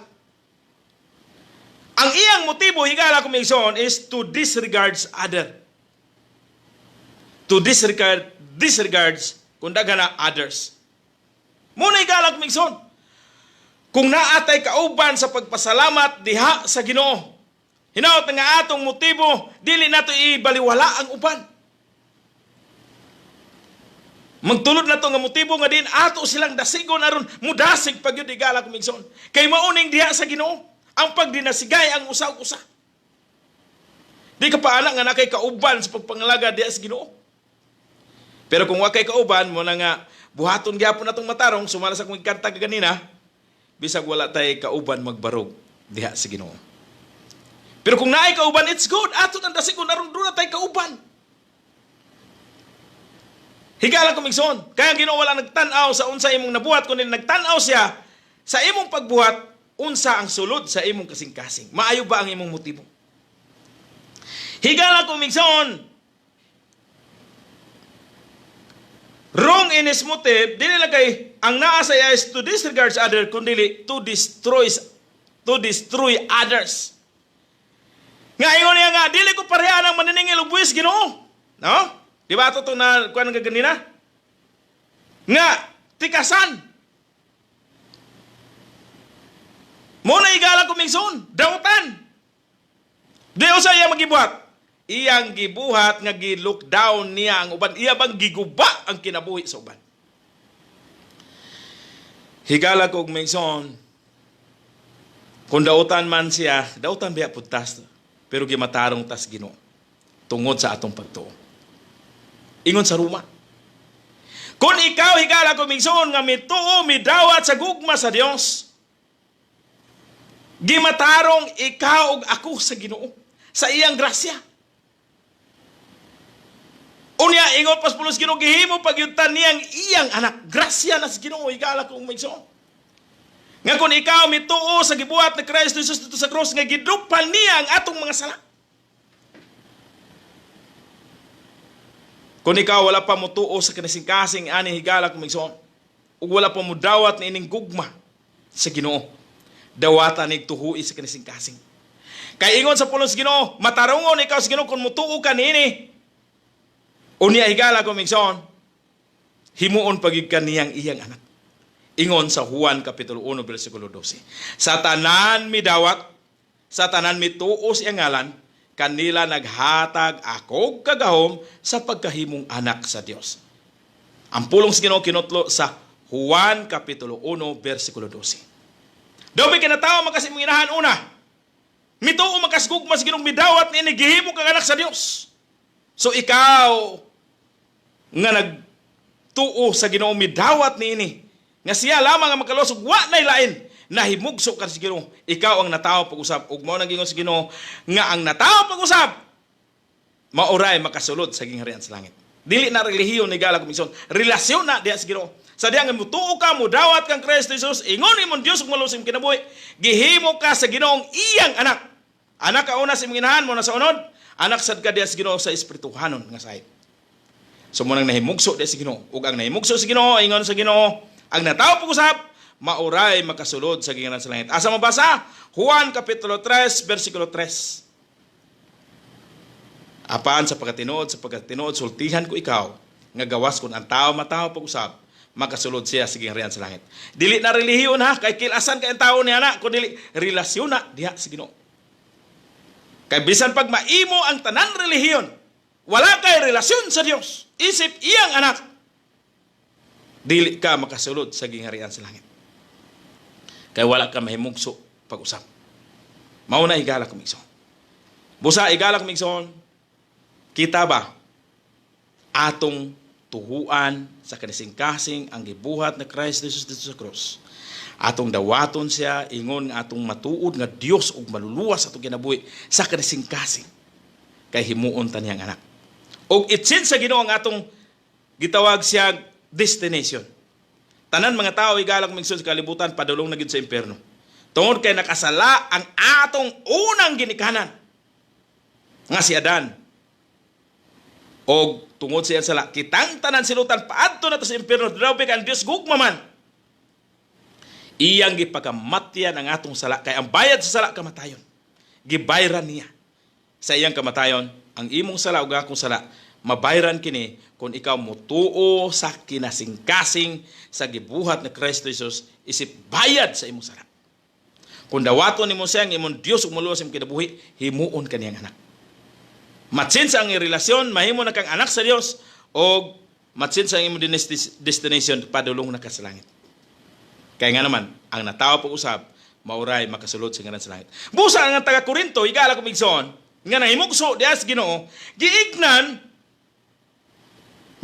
Ang iyang motibo, higala kong igsoon, is to disregards other. To disregard, disregards, kung daghan na others. Muna, higala kong igsoon, kung naatay kauban sa pagpasalamat diha sa Ginoo, hinaot nga atong motibo, dili nato ibaliwala ang uban. Magtulod na to nga motibo nga din ato silang dasigon aron mudasig pag yun, higala kong igsoon. Kay mauning diha sa Ginoo ang pagdinasigay ang usaw-usa. Di ka paana nga nakay kauban sa pagpangalaga diha sa Ginoo. Pero kung wa kay kauban mo na nga buhaton gyapon natong matarong sumala sa akong kanta kaganina, bisag wala tay kauban magbarog diha sa Ginoo. Pero kung naay kauban, it's good. Ato nang dasigon aron duna tay kauban. Higala kong igsoon. Kaya ang Ginoo wala nagtan-aw sa unsa imong nabuhat, kundi nagtan-aw siya sa imong pagbuhat, unsa ang sulod sa imong kasing-kasing. Maayo ba ang imong motibo? Higala kong igsoon. Wrong in his motive, dili lang kay ang naa sa iya is to disregards other, kundi to destroy others. Nga ingon niya nga dili ko pareha ang maniningil og buwis, Ginoo. No? Di ba ato to na kuan nga ganina? Nga tikasan. Mo na, higala kong igsoon, dautan. Di usa iya magibuhat. Iyang gibuhat nga gi-look down niya ang uban. Iya bang giguba ang kinabuhi sa uban. Higala ko igsoon, kung dautan man siya, dautan biya pud tas, pero gimatarong tas Ginoo. Tungod sa atong pagtuo. Ingon sa Roma. Kung ikaw, higala ko migsoon, nga mituo, midawat sa gugma sa Dios, gimatarong ikaw ug ako sa Ginoo sa iyang grasya. Unya ingon pas pulos Ginoo, gihimo pagyutan niyang iyang anak. Grasya na sa Ginoo, higala ko migsoon. Nga kung ikaw mituo sa gibuhat ni Kristo Jesus dito sa krus, nga gidupan niya ang atong mga sala. Kung ikaw wala pa motuo sa kanasing-kasing ani, higala kong igsoon, ug wala pa modawat ni ining gugma sa Ginoo, dawatan ni tuhui sa kanasing-kasing. Kay ingon sa pulong sa Ginoo, matarungon ikaw sa Ginoo kung motuo ka niini. Unya, higala kong igsoon, himuon pagid ka niyang iyang anak. Ingon sa Juan Kapitulo 1, versikulo 12. Sa tanan midawat, sa tanan mituo sa iyang ngalan, kanila naghatag akog kagahom sa pagkahimong anak sa Dios. Ang pulong sa Ginoo kinutlo sa Juan Kapitulo 1, versikulo 12. Daw may kinatawo makas imong inahan una. Mituo makasgugma sa Ginoo, midawat ni gihimo kang anak sa Dios. So ikaw nga nagtuo sa Ginoo, midawat niini nga siya lamang ang makalusog, wa nay lain, nahimugso ka sa Ginoo, ikaw ang natawo pag-usab. Ug mao nang gingon sa Ginoo nga ang natawo pag-usab maoray makasulod sa gingharian sa langit. Dili na relihiyon ni gala komisyon, relasyon na diha sa Ginoo. Sa diha nga mutuo ka, mudawat kang Kristo Jesus, ingon imong Dios ug maluwas imong kinabuhi, gihimo ka sa Ginoong iyang anak. Anak ka una sa imong inahan mo na sa unod, anak sad ka diha sa Ginoo sa espirituhanon nga sahip. So mo nang nahimugso diha sa Ginoo. Ug ang nahimugso sa Ginoo, ingon sa Ginoo, ang natawo pag-usab mauray makasulod sa gingharian sa langit. Asa mabasa? Juan Kapitulo 3, versikulo 3. Apan sa pagkatinuod, sultihan ko ikaw, nga gawas kung ang tao matawo pag-usab, makasulod siya sa gingharian sa langit. Dili na relihiyon ha, kay kilasan kay ang tao niya na, kung dili, relasyon na diha sa Ginoo. Kay bisan pag maimo ang tanan relihiyon, wala kay relasyon sa Dios, isip iyang anak, dili ka makasulod sa gingharian sa langit. Kay wala ka mahimugso pag-usap. Mao na, higala kong igsoon. Busa, higala kong igsoon, kita ba atong tuhuan sa kanising-kasing ang gibuhat na Christ Jesus dito sa cross? Atong dawaton siya, ingon nga atong matuod nga Dios ug maluluwas atong kinabuhi sa kanising-kasing. Kay himuon ta niyang anak. Og itsin sa Ginoo ang atong gitawag siya destination. Tanan mga tao, higala kong igsoon, sa kalibutan padulong na gid sa impierno. Tungod kay nakasala ang atong unang ginikanan nga si Adan. Og tungod sa iyang sala, kitang tanan silutan paadto na to sa impierno. Grabe ka ang Dios gugma man. Iyang gipakamatyan ang atong sala, kay ang bayad sa sala kamatayon. Gibayran niya sa iyang kamatayon ang imong sala ug akong sala. Mabayran kini kung ikaw mutuo sa kinasingkasing sa gibuhat ni Kristo Jesus isip bayad sa imong sala. Kung dawaton nimo siya ang imong Dios ug maluwas imong kinabuhi, himuon ka niyang anak. Matsin sa ang relasyon, mahimo na kang anak sa Dios o matsin sa imong destination, padulong na ka sa langit. Kaya nga naman, ang natawo pag-usab, mauray makasulod sa ngalan sa langit. Busa ang taga Korinto, higala kong igsoon, nga nahimugso diha sa Ginoo, giignan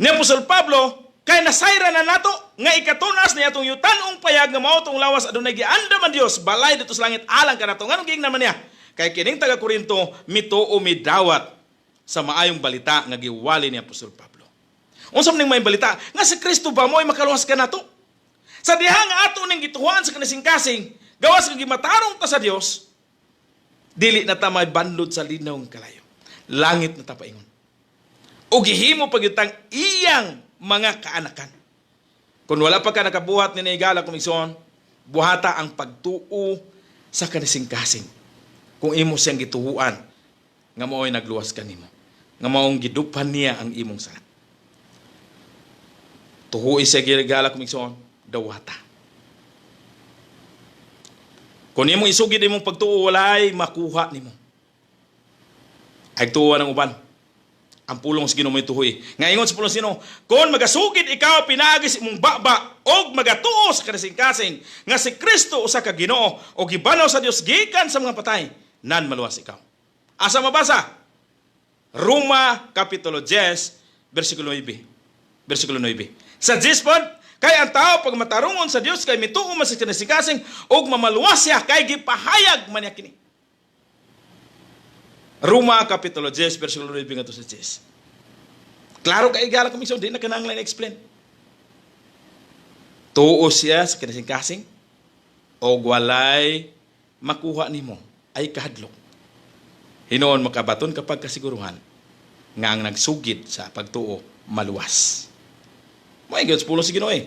ni Apostol Pablo, kay nasayra na nato nga ikatunas niya atong yutanong payag nga mao tong lawas adunay giandam ang Dios balay dito sa langit alang kanato. Nganong giingnan man niya? Kay kining taga Korinto mituo, midawat sa maayong balita nga giwali ni Apostol Pablo. Unsa man ning maayong balita? Nga si Kristo ba mo'y makaluwas kanato? Sa diha nga ato ning gituhuan sa kanasing-kasing, gawas nga gimatarong ta sa Dios, dili na ta may bandod sa linaw nga kalayo. Langit na ta paingon. O gihimo pagyutang iyang mga kaanakan. Kung wala pa ka nakabuhat ni higala kong igsoon, buhata ang pagtuo sa kanising-kasing. Kung imo siyang gituhuan, nga mao'y nagluwas kanimo, nga maong gidupan niya ang imong sala. Tuhui siya, higala kong igsoon, dawata. Kung imong isugid imong pagtuo, walay makuha nimo. Ay tuwa ng uban. Ang pulong sa Ginoo mo'y tuhoy. Nga ingon sa pulong sa Ginoo, kung magasugid ikaw pinaagi sa imong baba og magatuo sa kasing-kasing nga si Kristo usa ka Ginoo o gibanaw sa Dios gikan sa mga patay, nan maluwas ikaw. Asa mabasa? Roma Kapitulo 10, versikulo 9. Versikulo 9. Sa 10 pod, kay ang tao pag matarungon sa Dios kay mituo man sa kinasikasing ug mamaluwas siya kay gipahayag man niya kini. Roma Kapitulo 10, versikulo 9 ngadto sa 10. Klaro kay, higala kong igsoon, di na kinahanglan explain. Tuo siya sa kinasingkasing og walay makuha nimo ay kahadlok. Hinuon makabaton kapag kasiguruhan nga ang nagsugid sa pagtuo maluwas. Mo ay sa pulong sa Ginoo eh.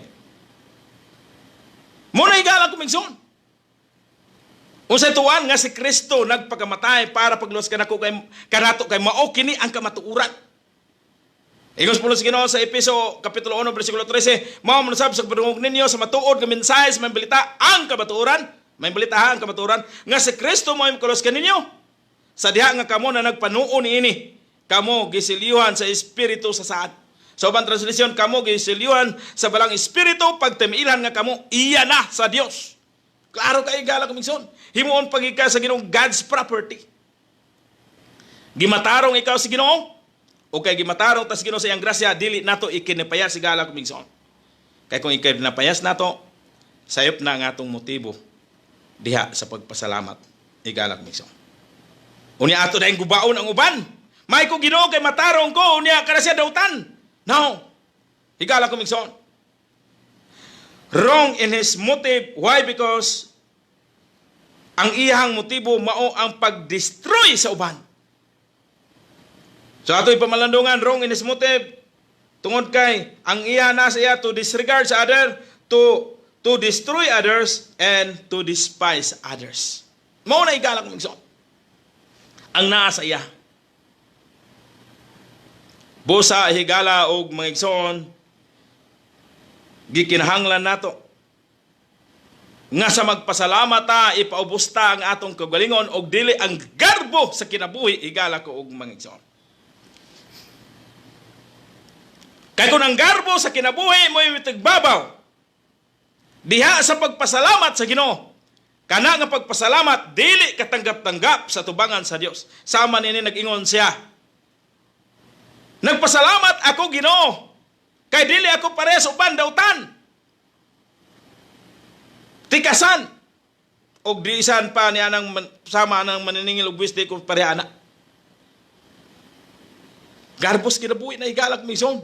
Mo na, higala kong igsoon. Unsay tuwan nga si Kristo nagpakamatay para pagluwas kanako kay kanato kay mao kini ang kamatuoran. Ingon sa pulong sa Ginoo sa Efeso kapitulo 1 bersikulo 13, mao man usab sa pagdungog ninyo sa matuod nga mensahe sa maayong balita, ang kamatuoran, maayong balita ha, ang kamatuoran nga si Kristo mao makaluwas kaninyo. Sa diha nga kamo na nagpanuo niini, kamo giselyuhan sa espiritu sa saad. Sa ubang translation, kamo giselyuhan sa balang espiritu pagtemilan nga kamo iya na sa Dios. Klaro kay, higala kong igsoon. Himuon pag ika sa Ginoo God's property. Gimatarong ikaw sa Ginoo, o kay gimatarong tas Ginoo sa iyang grasya, dili nato ikinapayas, higala kong igsoon. Kay kung ikinapayas nato, sayop na ang atong motibo diha sa pagpasalamat, higala kong igsoon. Unya ato dahil gubaon ang uban. May ko Ginoo kay matarong ko, unya kada siya dautan. No. Higala kong igsoon. Wrong in his motive. Why? Because ang iyang motibo mao ang pag-destroy sa uban. So ato ipamalandungan, wrong in his motive tungod kay ang iya nasa iya to disregard sa other, to destroy others and to despise others. Mao na, higala kong igsoon. Ang naa sa iya. Busa, higala og mga igsoon, gikinahanglan nato nga sa magpasalamat ta, ipaubos ta ang atong kaugalingon og dili ang garbo sa kinabuhi, higala ko og mga igsoon. Kay kung ang garbo sa kinabuhi mo mitigbabaw diha sa pagpasalamat sa Ginoo, kana nga pagpasalamat dili katanggap-tanggap sa tubangan sa Dios. Sama nini nag-ingon siya, "Nagpasalamat ako, Ginoo, kay dili ako parehas uban dautan. Tikasan og diisan pa niya nang sama nang maniningil og buwis, di ko pareha ana." Garbos kinabuhi na, higala kong igsoon.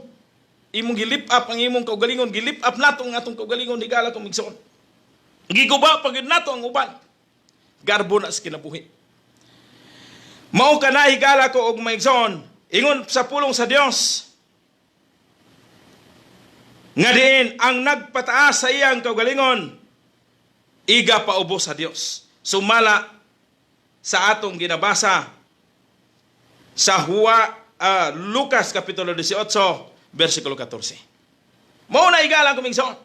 Imong gilip up ang imong kaugalingon, gilip up nato ang atong kaugalingon, higala kong igsoon. Giguba pa gyud nato ang uban. Garbo na sa kinabuhi. Mao kana, higala ko og mga igsoon, ingon sa pulong sa Dios nga diin ang nagpataas sa iyang kaugalingon iga paubos sa Dios. Sumala sa atong ginabasa sa Lucas Kapitulo 18 versikulo 14. Mao na, higala kong igsoon.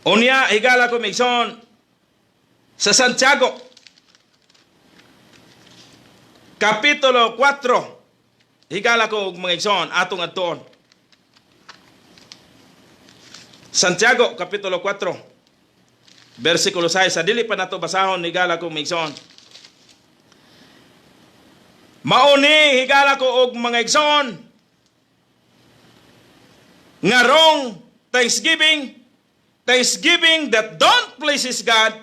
Unya, higala kong igsoon, sa Santiago Kapitulo 4, higala ko og mga igsoon, atong adtuon. Santiago Kapitulo 4 versikulo 6. Sa dili pa nato basahon, higala ko mga igsoon. Mao ni, higala ko og mga igsoon, nga wrong thanksgiving, thanksgiving that don't pleases God.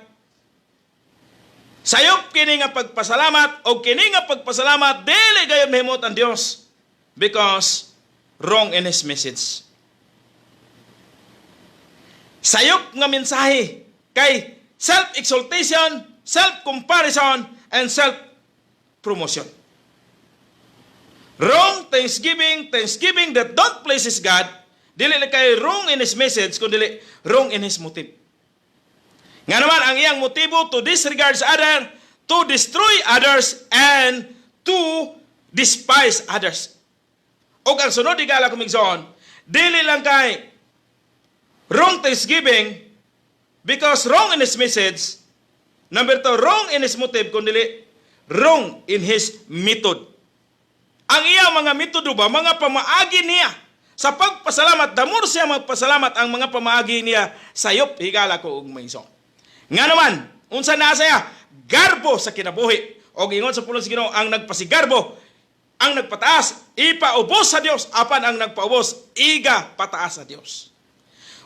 Sayop kini nga pagpasalamat o kini nga pagpasalamat dili gayon mahimut ang Dios because wrong in his message. Sayop nga mensahe kay self-exaltation, self-comparison, and self-promotion. Wrong thanksgiving, thanksgiving that don't pleases God, dili lang kay wrong in his message, kundi wrong in his motive. Nga naman, ang iyang motibo to disregard other, to destroy others, and to despise others. Og ang sunod, higala kong igsoon, dili lang kay wrong thanksgiving because wrong in his message, number two, wrong in his motive, kundi wrong in his method. Ang iyang mga metodo ba, mga pamaagi niya sa pagpasalamat, the more siya magpasalamat, ang mga pamaagi niya sayop, higala ko og mga igsoon. Nga naman, unsa na siya? Garbo sa kinabuhi. Og ingon sa pulong sa Ginoo, ang nagpasigarbo, ang nagpataas, ipaubos sa Dios, apan ang nagpaubos, iga pataas sa Dios.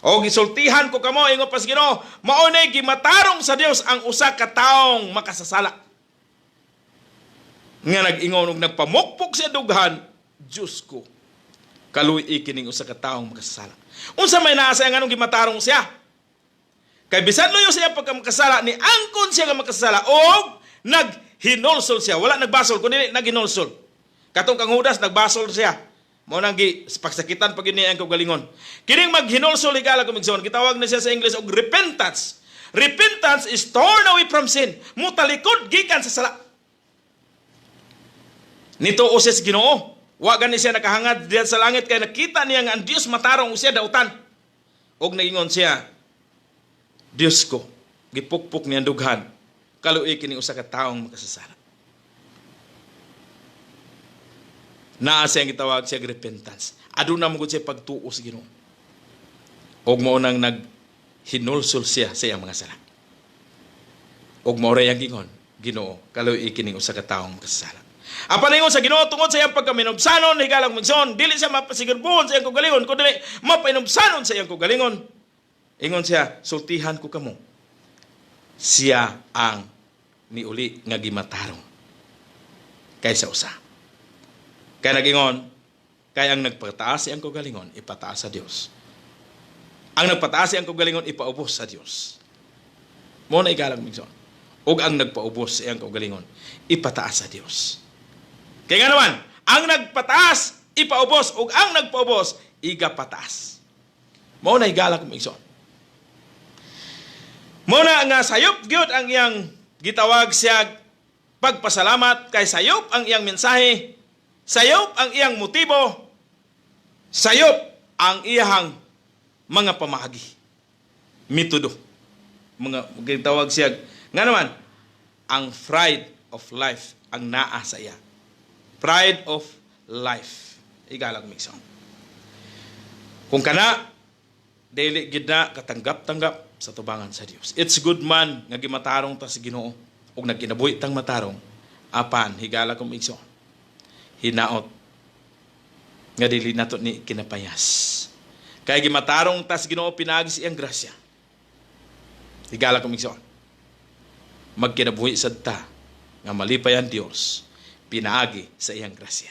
O gisultihan ko kamo, ingon pa sa Ginoo, mao nay gimatarong sa Dios ang usa ka taong makasasala. Nga nag-ingon og nagpamukpok sa dughan, "Diyos ko, kaluy kining usa ka taong makasasala." Unsa may naa sa nganong gimatarong siya? Kay bisan luyo siya pagka makasala, ni angkon siya nga makasala og naghinulsol siya. Wala nagbasol, kundi naghinulsol. Katong kang Judas, nagbasol siya. Mao nang gi pagsakitan pag niya ang kaugalingon. Kining maghinulsol, higala kong igsoon, gitawag na siya sa English og repentance. Repentance is torn away from sin. Mutalikod gikan sa sala. Nito siya sa Ginoo. Wa gani siya nakahangad diyan sa langit kay nakita niya nga ang Dios matarong, siya dautan. Og naingon siya, "Diyos ko," gipukpok niya ang dughan, "kaluoy kini usa ka taong makasasala." Naa siya ang gitawag siya repentance. Aduna mo gud siya pagtuo sa Ginoo. Og mao nang naghinulsol siya sa iyang mga sala. Og mao ra iyang gingon, "Ginoo, kaluoy kining usa ka taong makasasala." Apan ingon sa Ginoo, tungod sa iyang pagkaminobsanon, higalang magson, dili siya mapasigurbuhon sa iyang kaugalingon, kundi mapainubsanon sa iyang kaugalingon. Ingon siya, "Sultihan ko kamo, siya ang niuli nga gimatarong kaysa usa." Kaya nagingon, kay ang nagpataas sa iyang kaugalingon, ipataas sa Dios. Ang nagpataas sa iyang kaugalingon, ipaubos sa Dios. Mao na, igalang migson. Ug ang nagpaubos sa iyang kaugalingon, ipataas sa Dios. Kaya nga naman, ang nagpataas, ipaubos, ug ang nagpaubos, igapataas. Mao na, higala kong igsoon. Mao na nga sayop gyud ang iyang gitawag siya pagpasalamat kay sayop ang iyang mensahe, sayop ang iyang motibo, sayop ang iyang mga pamaagi. Metodo. Mga gitawag siya nga naman ang pride of life ang naa sa iya. Pride of life. Igalang migson. Kung kana dili gid na katanggap-tanggap sa tubangan sa Dios. It's good man nga gimatarong ta sa Ginoo ug nagkinabuhi tang matarong, apan higala kong igsoon, hinaot nga dili nato ni kinapayas. Kay gimatarong ta sa Ginoo pinaagi sa iyang grasya. Higala kong igsoon, magkinabuhi sad ta nga malipay ang Dios pinaagi sa iyang grasya.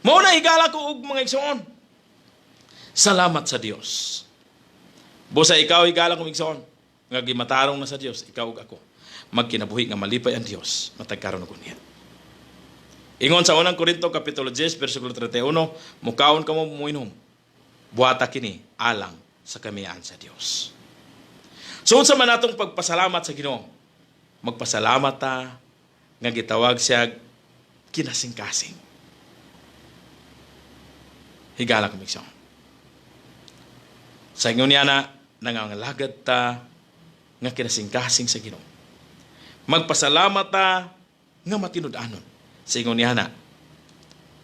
Mao na, higala ko og mga igsoon. Salamat sa Dios. Busa ikaw, higala kong igsoon, nga gimatarong na sa Dios, ikaw ug ako, magkinabuhi nga malipay ang Dios matag karon ug unya. Ingon sa Unang Korinto kapitulo 10 bersikulo 31, "Mukaon kamo, muinom, buhata kini alang sa kamiyaan sa Dios." So unsa man atong pagpasalamat sa Ginoo? Magpasalamat ta nga gitawag siya kinasing-kasing. Higala kong igsoon. Sa ingon niya na nangangalagad ta nga kinasing-kasing sa Ginoo. Magpasalamat ta nga matinud-anon. Sa ingon niya na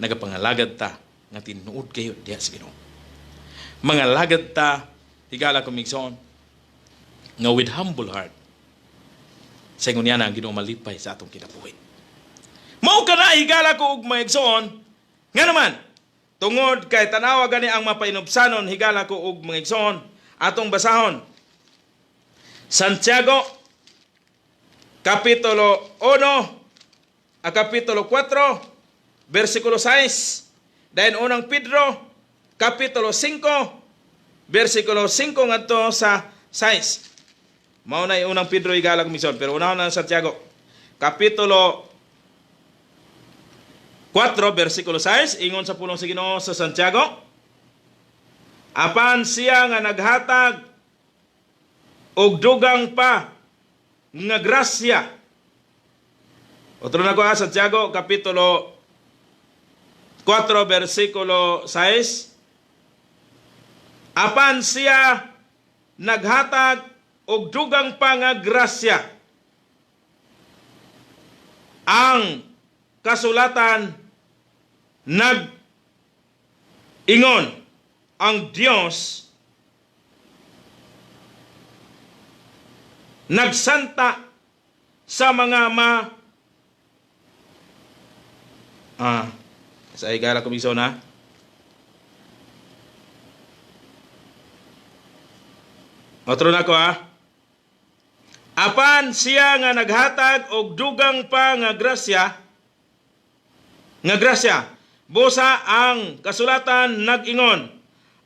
nagapangalagad ta nga tinuod kayo diha sa Ginoo. Mangalagad ta, higala kong igsoon, nga with humble heart. Sa ingon niya na ang Ginoo malipay sa atong kinabuhi. Mao kana, higala ko ug mga igsoon, nga naman, tungod kay tanawa gani ang mapainubsanon, higala ko ug mga igsoon, atong basahon. Santiago, Kapitulo 1, a Kapitulo 4, versikulo 6. Dayon Unang Pedro, Kapitulo 5, versikulo 5 ngadto sa 6. Mao na yung Unang Pedro, higala kong igsoon, pero unahon na ang Santiago. Kapitulo 4, versikulo 6, ingon sa pulong sa Ginoo sa Santiago, "Apan siya nga naghatag og dugang pa nga grasya." Otro na ko ha, Santiago Kapitulo 4 versikulo 6. "Apan siya naghatag og dugang pa nga grasya. Ang kasulatan nag ingon, ang Dios nagsanta sa mga Sa higala ko igsoon ha. Otro na ko ha. Apan siya nga naghatag og dugang pa nga grasya. Busa ang kasulatan nag-ingon,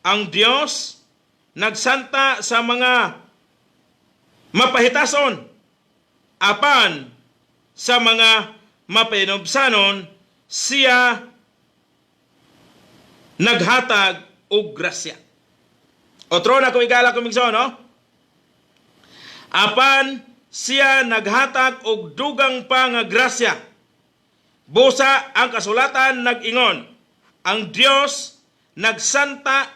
ang Dios nagsanta sa mga mapahitason, apan sa mga mapahinubsanon siya naghatag og grasya. Otro na kung igala kung igsoon, no? Apan siya naghatag og dugang pa nga grasya. Busa ang kasulatan nag-ingon, ang Dios nagsanta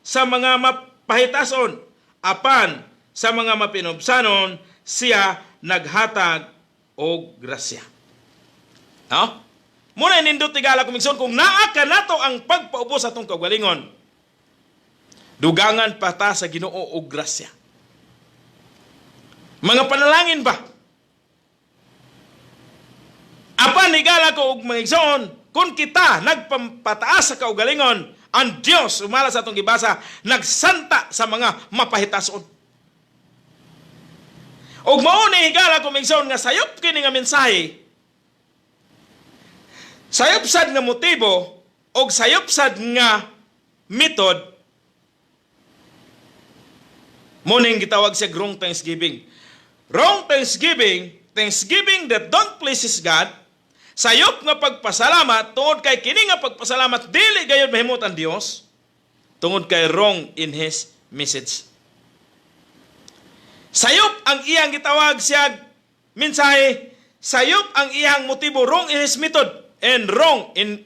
sa mga mapahitason, apan sa mga mapinubsanon siya naghatag og grasya. No? Muna nindot tigala kumigson kung naa ka nato ang pagpaubos sa atong kaugalingon. Dugangan pa ta sa Ginoo og grasya. Mga panalangin ba? Apan higala ko og mga igsoon, kung kita nagpampataas sa kaugalingon, ang Dios umala sa atong gibasa, nagsanta sa mga mapahitason. Og mao ni higala ko mga igsoon nga sayop kini nga mensahe, sayop sad nga motibo og sayop sad nga method, mo ning gitawag siya wrong thanksgiving. Wrong thanksgiving, thanksgiving that don't pleases God, sayop nga pagpasalamat tungod kay kini nga pagpasalamat dili gayud mahimut ang Dios tungod kay wrong in His message. Sayop ang iyang gitawag siya mensahe, sayop ang iyang motibo, wrong in his method and wrong in,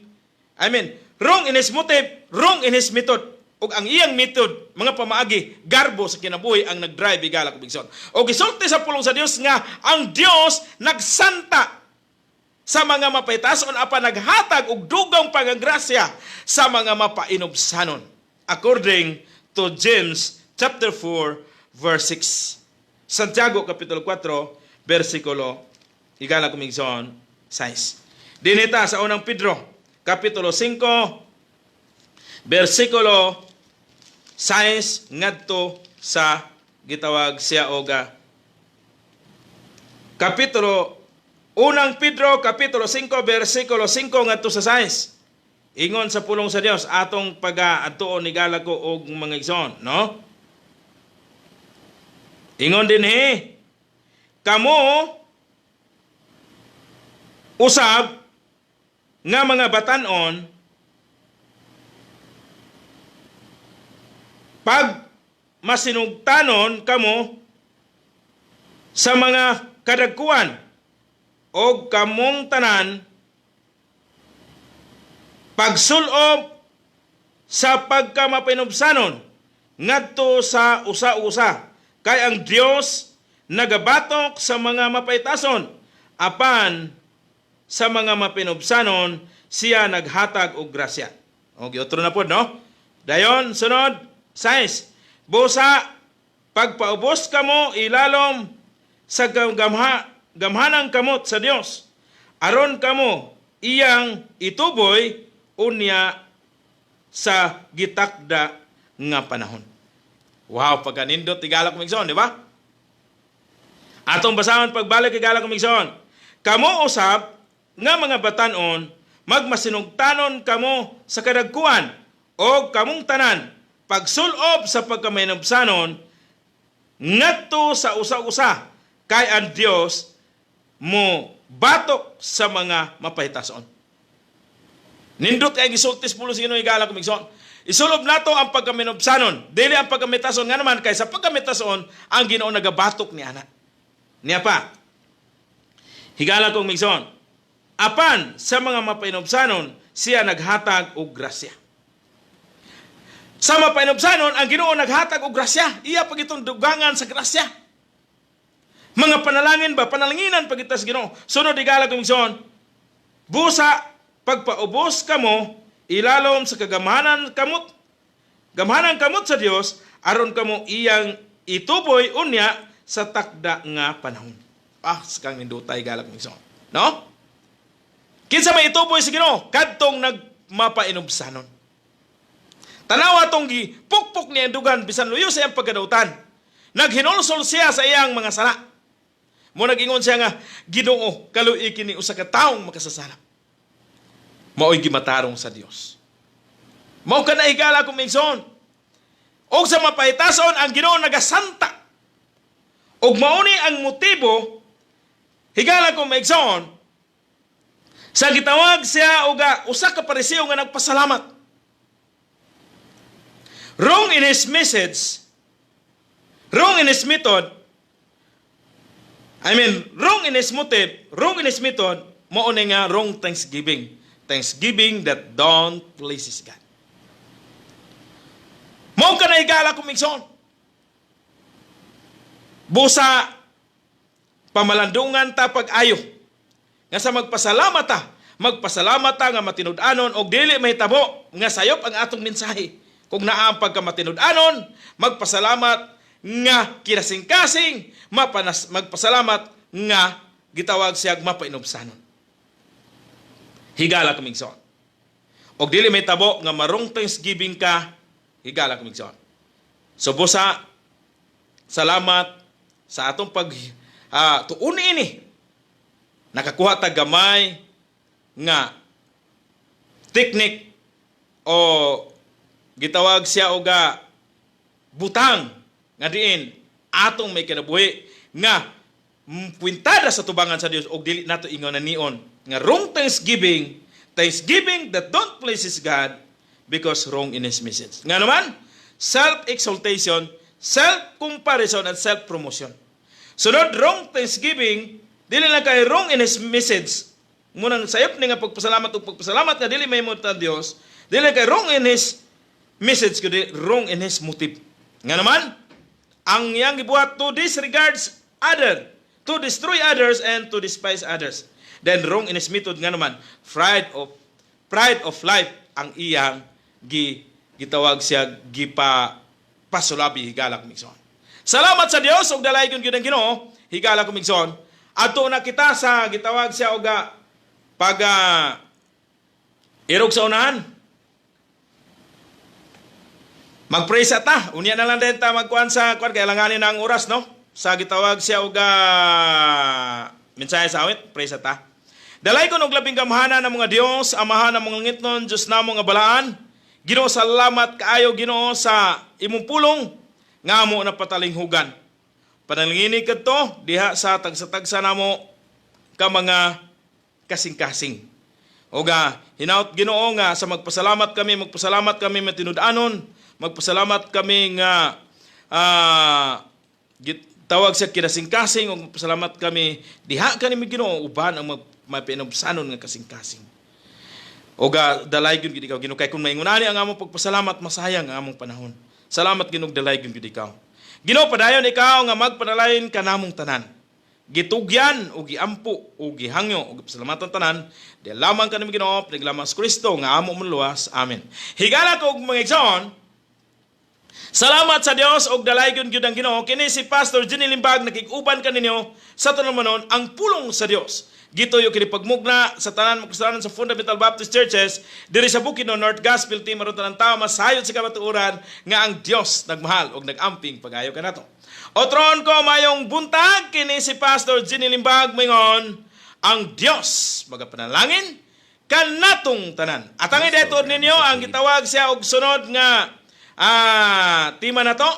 I mean, wrong in his motive, wrong in his method. Ug ang iyang method, mga pamaagi, garbo sa kinabuhi ang nagdrive higala kong igsoon. Og gisulti sa pulong sa Dios nga ang Dios nagsanta sa mga mapahitason apan naghatag og dugang pangagrasya sa mga mapainubsanon. According to James chapter 4 verse 6. Santiago kapitulo 4 versikulo higala kong igsoon 6. Dinita sa unang Pedro kapitulo 5 versikulo 6 ngadto sa gitawag siya oga kapitulo unang Pedro kapitulo 5 versikulo 5 ngadto sa 6. Ingon sa pulong sa Dios atong paga-adtuon higala ko og mga igsoon, no? Ingon dinhi, kamo usab nga mga batan-on pag masinugtanon kamo sa mga kadagkuan og kamong tanan pagsulob sa pagkamapahinubsanon ngadto sa usa-usa, kay ang Dios nagabatok sa mga mapaytason apan sa mga mapinubsanon siya naghatag og grasya. Og otro na pod, no? Dayon sunod 6. Busa pagpaubos kamo ilalom sa gamhanang kamot sa Dios, aron kamo iyang ituboy unya sa gitakda nga panahon. Wow, pagkanindot higala kong igsoon, di ba? Atong basahon pagbalik higala kong igsoon. Kamo usab nga mga batan-on, magmasinugtanon kamo sa kadagkuan og kamong tanan pagsulob sa pagkamayinubsanon ngadto sa usa-usa, kay ang Dios mo batok sa mga mapahitason. Nindot kay gisultis pulo sa Ginoo higala kong igsoon. Isulob nato ang pagkaminubsanon, dili ang pagkamitason, nga naman kay sa pagkamitason ang Ginoo nagabatok ni ana. Niya pa. Higala kong igsoon. Apan sa mga mapainubsanon siya naghatag og grasya. Sa mapainubsanon ang Ginoo naghatag og grasya. Iya pag itong dugangan sa grasya. Mga panalangin ba, panalanginan pag ita sa Ginoo. Sunod higala kong igsoon. Busa pagpaubos kamo ilalom sa kagamhanan kamot, gamhanan kamot sa Dios, aron kamo iyang ituboy unya sa takda nga panahon. Kang nindutay galak mong igsoon. No? Kinsa may ituboy sa Ginoo? Kadtong nagmapainubsanon. Tanawa tong gipukpok ni ang dugan bisan luyo sa iyang pagkadautan. Naghinulsol siya sa iyang mga sala. Mo nag-ingon siya nga, "Ginoo, kaluoyi kini usa ka taong makasasala." Mao'y gimatarong sa Dios. Mao kana, higala kong igsoon. Og sa mapahitason, ang Ginoo nagasanta. Og mao ni ang motibo, higala kong maigsoon, sa gitawag siya og usa ka Pariseo nga nagpasalamat. Wrong in his message, wrong in his method, I mean, wrong in his motive, wrong in his method, mao ni nga wrong thanksgiving. Thanksgiving that don't pleases God. Mao kana, higala kong igsoon. Busa pamalandungan ta pag-ayo. Nga sa magpasalamat ta, magpasalamat ta nga matinud-anon og dili mahitabo nga sayop ang atong mensahe. Kung naa ang pagkamatinud-anon, magpasalamat nga kinasing-kasing, mapanas, magpasalamat nga gitawag siya mapainubsanon. Higala kong igsoon. Og dili mahitabo nga ma-wrong thanksgiving ka, higala kong igsoon. So busa, salamat sa atong pag tuon ini. Nakakuha ta gamay nga technique o gitawag siya oga butang nga diin atong may kinabuhi nga kwintada sa tubangan sa Dios og dili nato ingon na nion nga wrong thanksgiving, thanksgiving that don't pleases God because wrong in his message. Nga naman, self-exaltation, self-comparison, and self-promotion. Sunod, wrong thanksgiving, dili lang kay wrong in his message. Munang sayop ni nga pagpasalamat ug pagpasalamat nga dili mahimo ta Dios, dili kay wrong in his message kundi wrong in his motive. Nga naman, ang iyang gibuhat to disregards other, to destroy others and to despise others. Then wrong in his method, nga naman, pride of life ang iyang gitawag siya gipa pasulabi, higala kong igsoon. Salamat sa Dios ug dalaygon gyud ang Ginoo, higala kong igsoon. Adto na kita sa gitawag siya og pag irog sa unahan. Magpray sa ta. Unya na lang din ta magkuan sa kuan kay alanganin na ang oras, no? Sa gitawag siya og mensahe sa awit, pray sa ta. Dalaygon og labing gamhanan ng mga Dios, Amahan ng mga langitnon, Diyos namo nga balaan. Ginoo, salamat kaayo, Ginoo, sa imong pulong nga amo na patalinghugan. Panalangini kadto diha sa tagsa-tagsa namo ka mga kasing-kasing. Oga, hinaut, Ginoo, nga sa magpasalamat kami matinud-anon, magpasalamat kami nga tawag sa kinasing-kasing ug magpasalamat kami diha kanimo, Ginoo, uban ang mapinubsanon nga kasing-kasing. Oga dalaygon gid ikaw, Ginoo, kay kung maingunani ang among pagpasalamat, masayang ang among panahon. Salamat, Ginoo, dalaygon gid ikaw. Ginoo, padayon ikaw nga magpanalain kanamong tanan. Gitugyan o giampo o gihangyo o gipasalamatan tanan di lamang kanimo, Ginoo, lamang sa Kristo nga amo luwas. Amen. Higala ko og mga igsoon. Salamat sa Dios og dalaygon gyud ang Ginoo. Kini si Pastor Jenny Limbag, nakig-uban kaninyo sa tanumanon ang pulong sa Dios. Gituyo kini pagmugna sa tanan makasalanan sa Fundamental Baptist Churches diri sa Bukidnon North Gospel Team aron tanan tawo masayod sa kamatuoran nga ang Dios nagmahal og nagamping pagayo kanato. Otron ko mayong buntag, kini si Pastor Jenny Limbag moingon, ang Dios magapanalangin kanatong tanan. At ang idetor ninyo ang gitawag siya og sunod nga tema na to.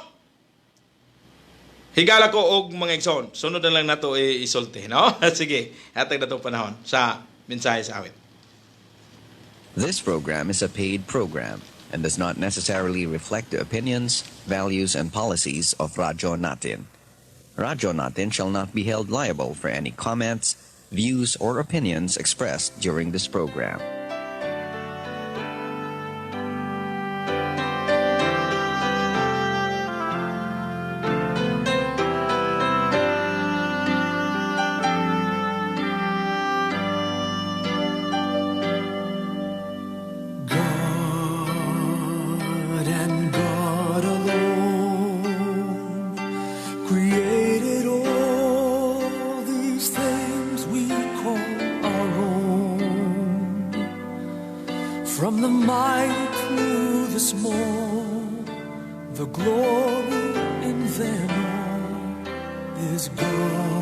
Higala ko og mga igsoon. Sunod na lang nato isulti, no? Sige, hatag na panahon sa mensahe sa awit. This program is a paid program and does not necessarily reflect the opinions, values, and policies of Radyo Natin. Radyo Natin shall not be held liable for any comments, views, or opinions expressed during this program. God and God alone created all these things we call our own. From the mighty to the small, the glory in them all is God.